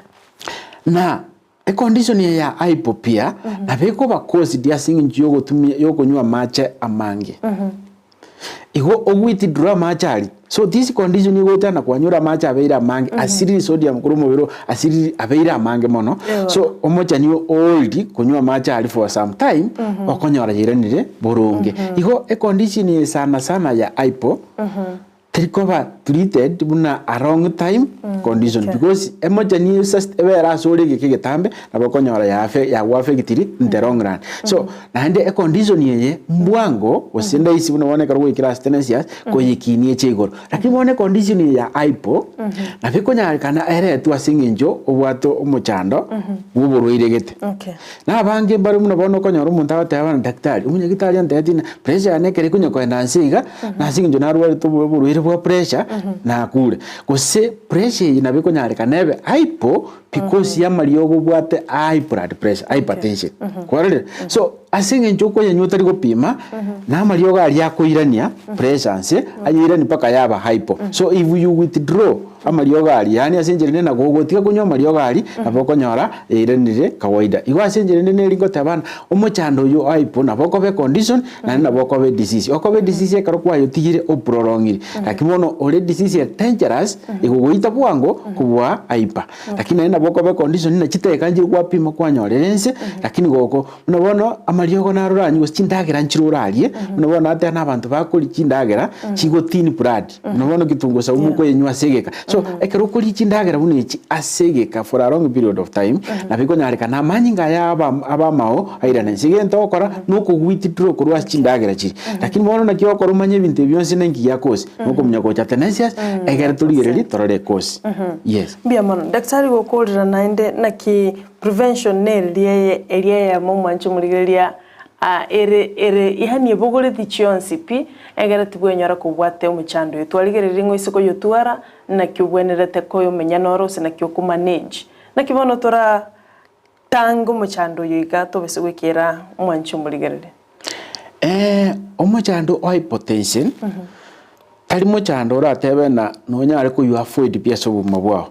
Na econdition eye ya hypo pia, nabo ekoba caused ase eng'encho yogotumia yokonywa amache amange. Igo o withdraw amache aria, so this condition egocha na kwanyora amache abeire amange asiriri sodium korwa omobere oo asiriri abeire amange mono, so omochani oori konywa amache aria for some time, okonyora yairanire boronge. Igo econdition eye sana sana ya hypo. Teri koba treated buna a long time condition because emochani ebere ase ore egeka egetambe nabo okonyora yagoaffectiri in the long run. So naende econdition eye mbwango gose ndaisi buna bono ekero gwaikire ase tenancies koyekinia eche igoro. Lakini bono econdition eye ya hypo nabo ekonyarekana eretwe ase eng'encho obwate omochando bwa oborwaire gete. Na abange mbare buna bono okonyora omonto agoteba buna daktari, omonyagitari antebetie ng'a pressure yane ekero ekonya koenda nse iga, na ase eng'encho narwarete obo oborwaire bwa pressure, nakure. Gose pressure eye nabo ekonyarekana ebe hypo because ya amariogo obwate high blood pressure, hypertension. Kwarorire? So ase eng'encho okoyanywa otari gopima, na amariogo aria akoirania pressure nse, ayeiranie mpaka yaba hypo. So if you withdraw Amariogo aria, yaani ase enchera ende na gogotiga konywa amariogo aria, nabo okonyora yairanire kawaida. Igo ase enchera ende neri ngoteba ng'a omochando oyio o hypo nabo okoba econdition naende nabo okoba edisease. Okoba edisease ekero kwayotigire oprolongire, lakini bono ore edisease ere dangerous egogoita bwango kobua hyper. Lakini naende nabo okoba econdition ng'a chidakika nchire kwapima kwanyorera ense, lakini goko Buna bono amariogo naro oranywe gose chindagera nchire orarie, buna bono nateba na abanto bakoria chindagera chigo thin blood, buna bono kitunguo saumu okoyenywa ase egeka. So ekero okoria chindagera buna echi ase egeka for a long period of time, nabo ekonyarekana amanyinga aya aba aba amao airane inse. Egento ogokora na oko withdraw korwa ase chindagera chiria. Lakini bono naki ogokora omanye ebinto ebi bionsi ninki giakosi, na okomunya gocha tenacious, egere torigererie torore ekosi. Yes. Mbuya mono. Daktari gokorera naende naki Prevention neriria eye eria eyemo omwanche omorigereria ah ere ere yaani ebogoreti chionsi pi egere tibwenyora kobwate omochando oyo. Twarigereria ng'a oise koyotwara naki obwenerete koyomenya noro gose naki oko manage. Naki bono tora tange omochando oyo iga tobase goikera omwanche omorigereria. Omochando o hypotension tari mochando oratebe ng'a nonyare koywa avoid pi ase obogima bwao,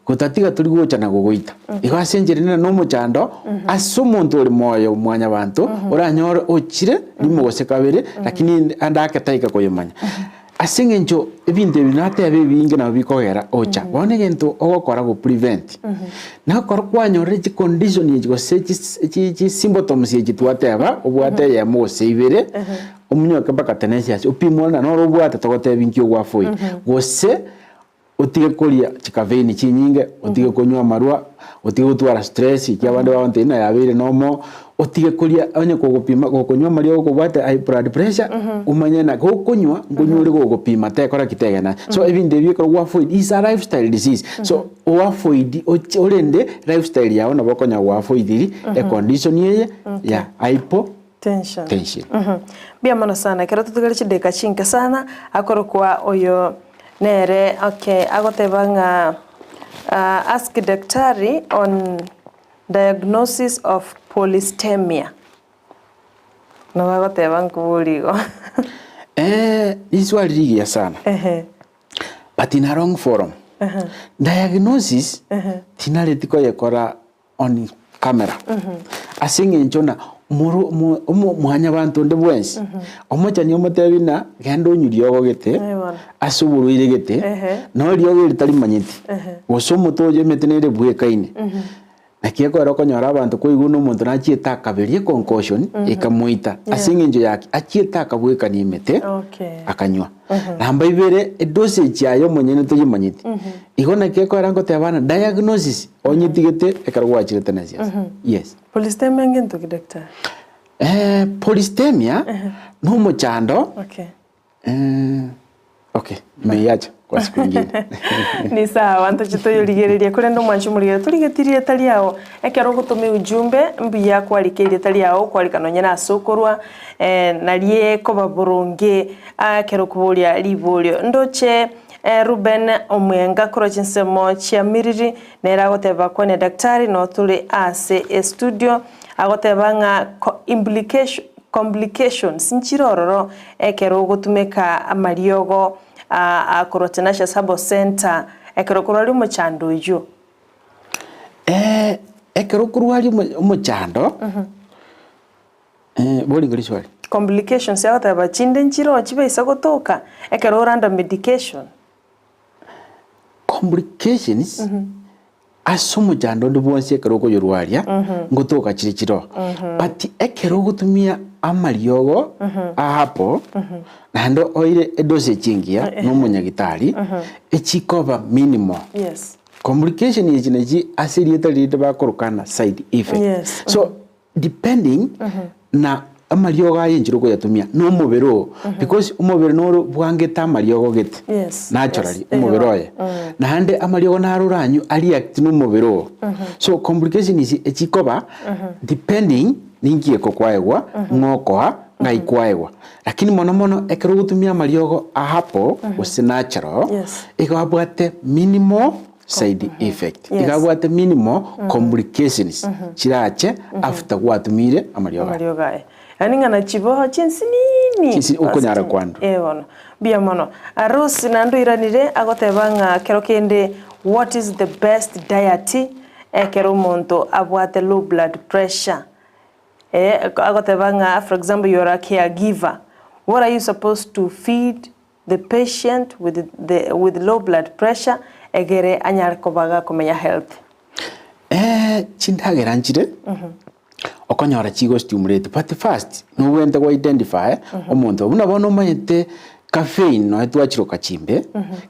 gotatiga tori gocha na gogoita. Igo ase enchera ende na omochando ase omonto ore moyo mwanyabanto oranyore ochire rimo gose kabere lakini ande ake taika koyomanya. Ase eng'encho ebinto ebi nateba ebinge nabo bikogera ocha, bono egento ogokora go prevent, nokoro kwanyorire chicondition echi gose chis chi symptoms echi twateba, obwate eyemo gose ibere, omonyoke mpaka tenacious, opimwe ore naro obwate togotebi nki ogwafoiri, gose Otige koria chikafeini chinyinge, otige konywa amarwa, otige gotwara stress ekiagera abande bagontebia ng'a yabeire normal, otige koria onye kogopima gokonywa amariogo kobwate high blood pressure, omanye ng'a gokonywa nkonywa ore gogopima tekora ki tegena. So ebinto ebi ekero gwa avoid is a lifestyle disease, so o avoid ochi orende lifestyle yago nabo okonya go avoidiri econdition eye ya hypo Tension. tension. Mbuya mono sana ekero totugare chidakika chinke sana akorokwa oyo Nere okay agoteba ng'a ask daktari on diagnosis of polystemia. Nabo agoteba nkoboria igo. Eh, riswali rigiya sana. Ehe. But in a wrong forum. Diagnosis, tinareti koyekora on camera ase eng'encho ng'a moro mo omo mwanyabanto onde bwensi, omochani omotebi ng'a genda onywe riogo gete, ase oborwaire gete, nonye riogo eri tarimanyeti, gose omote oyo emete nere bwekaine. Naki ekero okonyora abanto kwaigwa buna omonto nachiete akaberia econcotion, ekamoita ase eng'encho yaki? Achiete akabwekania emete, akanywa. Namba ibere, edosage yaye omonyene toyemanyeti. Igo naki ekero ngoteba ng'a diagnosis Onyetigete ekero gwachire tenasias. Yes. Polystemia ngento ki daktari? Eh, polystemia no omochando. Okay. Eh, okay, nimeiacha kwa siku ingine. Ni sawa ntoche toyorigereria korende omwanchi omorigereria torigeti rieta riao ekero ogotoma ujumbe mbuya kwarika erieta riao kwarika nonye na ase okorwa eh, narie ekoba boronge ah, ekero okoboria riborio ndoche Reuben omwenga korwa chinsemo chia Miriri nere agoteba kwane daktari no tore ase estudio agoteba ng'a complications nchire ororo ekero ogotumeka amariogo korwa Tenacious Herbal Centre ekero korwaria omochando oyio. Ekero okorwaria omochando, Boria riswali. Complications agoteba chinde nchiroo chibaisa gotoka ekero ore under medication. Complications, Ase omochando onde bwonsi ekero okoyorwaria, ngotoka chire chiroo. But ekero ogotumia amariogo a apple, naende oire edosage engiya na omonyagitari, echikoba minimal. Yes. Complication echi nachi ase erieta rinde bakorokana side effect. Yes. So depending na amariogo aye enchera okoyatumia na omobere oo because omobere noro bwangete amariogo gete Yes, naturally yes, omobere eeh. oye naende amariogo naro oranywe areact na omobere oo so complication isi echikoba depending ninki ekokwaegwa ng'a okoa ng'ai kwaegwa lakini mono mono ekero ogotumia amariogo a herbal gose natural Yes. igo abwate minimal side effect. Yes. Iga abwate minimal complications chirache after gwatumire amariogo aya. Amariogo aya. Yaani ng'a nachiboho chinsinini. Chinsinini okonyara kwandwa. Eh bono. Mbuya mono. Rose naende oiranire agoteba ng'a kero kende what is the best diet ekero omonto abwate low blood pressure. Eh agoteba ng'a for example you are a caregiver, what are you supposed to feed the patient with the with low blood pressure egere anyare koba gakomenya healthy. Eh, chindagera nchire okonyora chigo stimulate but first nobwenerete go identify omonto buna bono omanyete caffeine nonya twachiroka chimbe,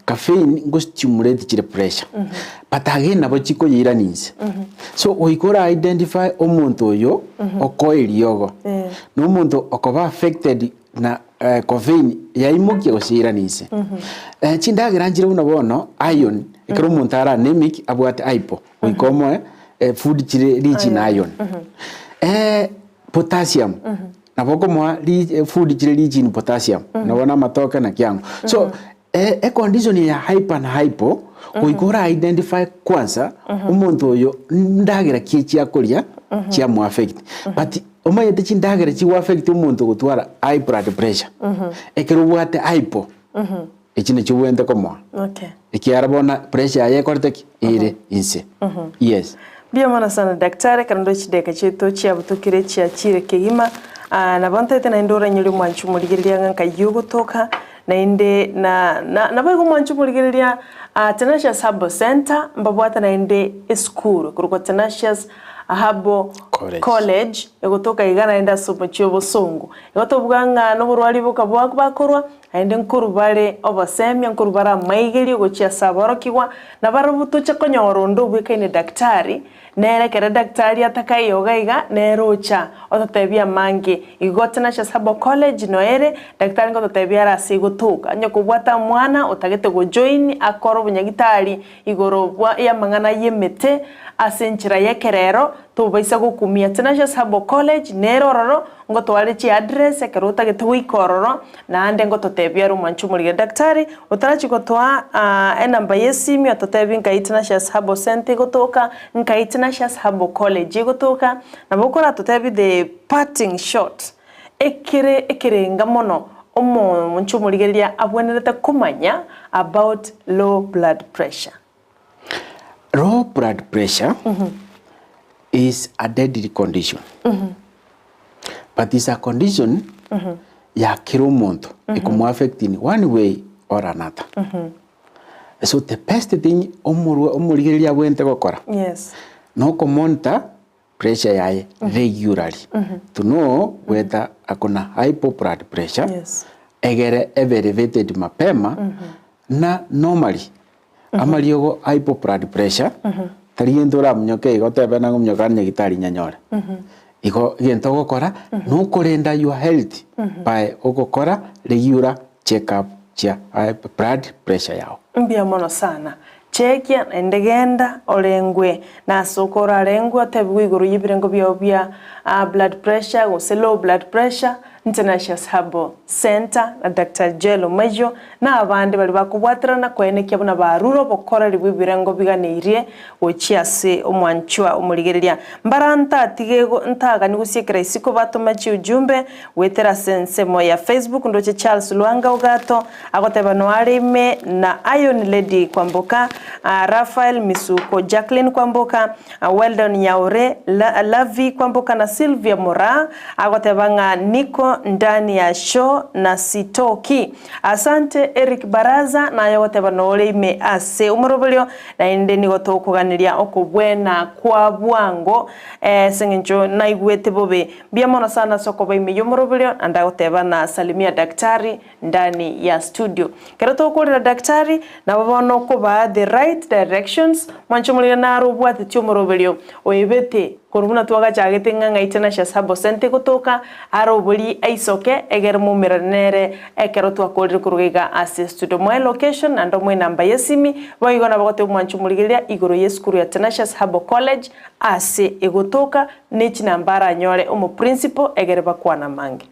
caffeine ngo stimulate chire pressure but again nabo chikoyeirania inse. So goika ora identify omonto oyo okoa eriogo, na omonto okoba affected na coffeine yaimokia gose yairana inse. Chindagera nchire buna bono iron, ekero omonto are anemic abwate hypo, goika omoe food chire rich in iron. Potassium, nabo okomoa food chire rich in potassium, buna bono amatoke naki ang'o. So econdition ya hyper na hypo, goika ora identify kwanza omonto oyo ndagera ki chiakoria chiamo affect. But Omanyete chindagera chigo affect omonto gotwara high blood pressure, ekero obwate hypo, echi nachio obwenerete komoa, Okay. ekiagera bono pressure yaye ekorete ki? Ere inse, yes. Mbuya mono sana daktari, ekero ndo chidakika chiaito chiabutukire chiachire kegima, ah, nabo ntaete naende oranyore omwanchi omorigereria ng'a nkai ogotoka, naende na na naboigo omwanchi omorigereria ah, Tenacious Herbal Centre mbabwate naende esukuru ekorokwa Tenacious Herbal College. College egotoka iga naende ase omochie obosongo. Igo tobuga ng'a noborwari boka bwa bakorwa, naende nkorwa bare obosemia, nkorwa bare amaigerio gochia ase aborokigwa, na barabwo toche konyora onde obwekaine daktari, nere ekere daktari atakaye iga iga, nere ocha ototebia amange. Igo Tenacious Herbal College noere, daktari ngototebia are ase egotoka. Onye kobwate omwana otagete gojoin akore obonyagitari, Igoro bwa y'amang'ana y'emete ase enchera y'ekerero, tobaisa gokumia. Tenacious Herbal College nere ororo, ngotware chiaddress ekero otagete goika ororo, naende ngototebia ere omwanchi omorige. Daktari, otarachia gotoa enamba y'esimi ototebie nkai Tenacious Herbal Centre egotoka, nkai Tenacious Herbal College egotoka, nabo okoratotebie the parting shot, ekere ekerenga mono omonche omorigereria abwenerete komanya about low blood pressure. Low blood pressure is a deadly condition but is a condition ya kera omonto ekomo affect in one way or another. So the best thing omorwa omorigereria abwenerete gokora Yes. nokomonitor pressure yaye regularly to know whether akona hypo blood pressure Yes. egere ebe elevated mapema na normally amariogo hypo blood pressure tari gento oramonyoke igo otebe nang'o monyoka ande nyagitari nyanyore. Igo egento ogokora nokorenda your health by ogokora regular check up chia high blood pressure yao. Mbuya mono sana. Chekia naende genda orengwe, na ase okorarengwe otebigwe igoro y'ebirengo biao bia blood pressure gose low blood pressure, Tenacious Herbal Centre na Daktari Joel Omayio na abande baria bakobwaterana koenekia buna barure obokoreri bw'ebirengo biganeirie gochia ase omwanchwa omorigereria. Mbara ntatige ntagani gosiekera isiko batoma chiujumbe goetera ase ensemo ya Facebook ndoche Charles Lwanga Ogato agoteba noare ime na Iron Lady Kwamboka. Raphael Misuko, Jacqueline Kwamboka, Weldon Nyaore, Lavie Kwamboka na Sylvia Moraa, agoteba ng'a niko ndani ya show na sitoki. Asante Eric Baraza naye ogoteba nore ime ase omoroberio naende nigo tokoganeria okobwena kwa bwango ase eng'encho naigwete bobe. Mbuya mono sana ase okoba ime y'omoroberio naende agoteba na salimia daktari ndani ya studio. Ekero tokorera daktari nabo bono okobaa the right directions mwanche omorere naro obwatetie omoroberio oebete korwa buna twagachagete ng'a ng'ai Tenacious Herbal Centre egotoka are oborie aisoke egere moumerane nere ekero twakorire koruga iga ase studio. Moe location naende omoe enamba yesimi boigo nabo goteba omwanche omorigereria igoro yesukuru ya Tenacious Herbal College ase egotoka ne chinamba aranyore omo principal egere bakwane amange.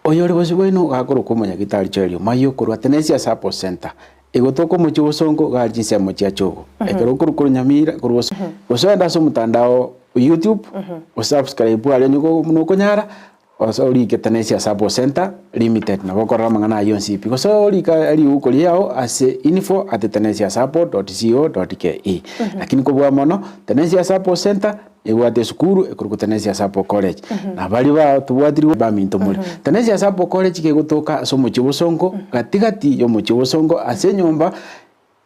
Oyore bosio bwaino gakorokwa omonyagitari Joel Omayio korwa Tenacious Herbal Centre, egotoka omochie obosongo gari chinsemo chia Chogo. Ekero okorwa korwa Nyamira korwa Bosongo, gose ogende ase omotandao o YouTube, osubscribe aria onye buna okonyara, ose orike Tenacious Herbal Centre Limited nabo okorora amang'ana ayio onsi pi. Gose orike riuko riao ase info at tenacious herbal dot co dot ke. Lakini kobua mono, Tenacious Herbal Centre Ebwate esukuru ekorokwa Tenacious Apple College, na baria batobwatirwe baminto more. Tenacious Apple College kegotoka ase omochie o Bosongo, gati gati y'omochie o Bosongo, ase enyomba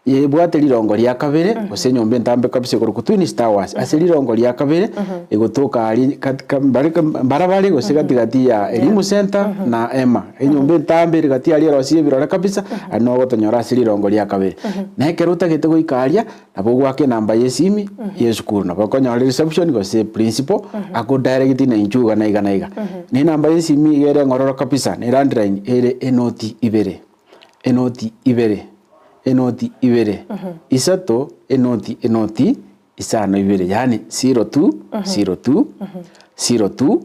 ebwate rirongo ria kabere, gose enyomba entambe kabisa ekorokwa Twins Towers, ase rirongo ria kabere egotoka aria katika mbare mbarabare gose gati gati ya Elimu Centre na Emma. Enyomba entambe ere gati aria erosirie ebirore kabisa, aria nigo ogotonyora ase rirongo ria kabere. Na ekero otagete goika aria, Nabo ogoaka enamba y'esimi y'esukuru, nabo okonyora reception gose principal akodirect na inchuo iga na iga na iga. Na enamba y'esimi iga ere eng'ororo kabisa, ne landline ere enoti ibere, enoti ibere, enoti ibere, isato, enoti enoti isano ibere, yaani zero two, zero two, zero two,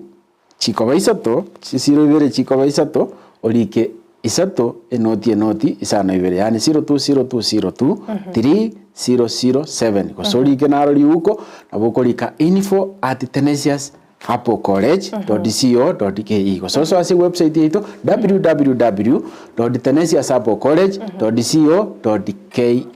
Chikoba isato, chisiro ibere chikoba isato, orike isato enoti enoti isano ibere, yaani 0202023007, gose orike naro riuko, nabo okorika info at tenacious apple college dot co dot ke, gose osoe ase ewebsite yaito www dot tenacious apple college dot co dot ke.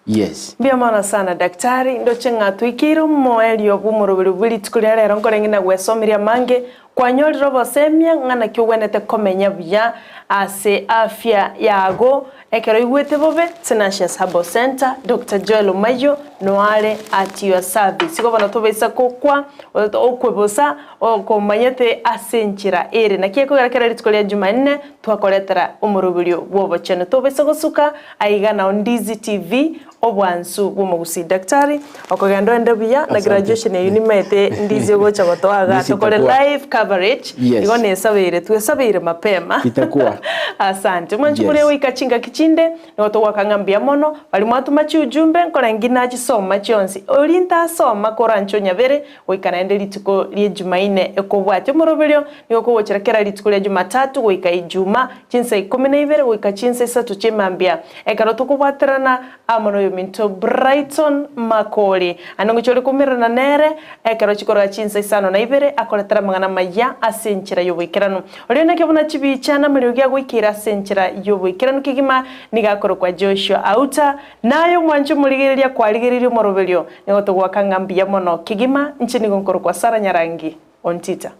Yes. Mbuya mono sana daktari, ndoche ng'a toikeire omoerio bw'omoroberi bwe rituko ria rero nkorenge na gwesomeria amange, kwanyorire obosemia ng'a naki ogwenerete komenya buya ase afya yago ekero oigwete bobe, Tenacious Herbal Centre, Doctor Joel Omayio noare at your service. Igo bono tobaisa kokwa okwe bosa okomanyete ase enchera ere. Naki ekogera kera rituko ria Jumanne twakoretera omoroberio bw'obochenu. Tobaisa gosuka Aiga nao Ndizi TV, obwansu bw'omogusii. Daktari, okogenda oende buya na Asante. graduation eyio nimaete Ndizi ogocha gotoa igaa Ndizi tokore itakuwa. live coverage, Yes. igo nesabeire twesabeire mapema. Itakuwa. Asante. Mwanche Yes. koria goika chingaki chinde, nigo togoaka ng'a mbuya mono, baria mwatoma chiujumbe nkore ngi nachisoma chionsi. Oria ntasoma koranche onyabere goika naende rituko rie Jumaine ekobwatia omoroberio, nigo okogochera kera rituko ria Jumatatu goika Ijuma, chinsa ikomi na ibere goika chinsa isato chi'emambia, ekero tokobwaterana amo noyominto Brighton Makori. Aye ngochia ore koumerana nere ekero chikoroga chinsa isano na ibere akoretera amang'ana amaya ase enchera y'oboikeranu. Oria naki buna chibicha na amariogi agoikeire ase enchera y'oboikeranu kegima nigo akorokwa Joshua Auta, Naye omwanche omorigereria kwarigereirie omoroberio, nigo togoaka ng'a mbuya mono kegima, inche nigo nkorokwa Sarah Nyarangi Ontita.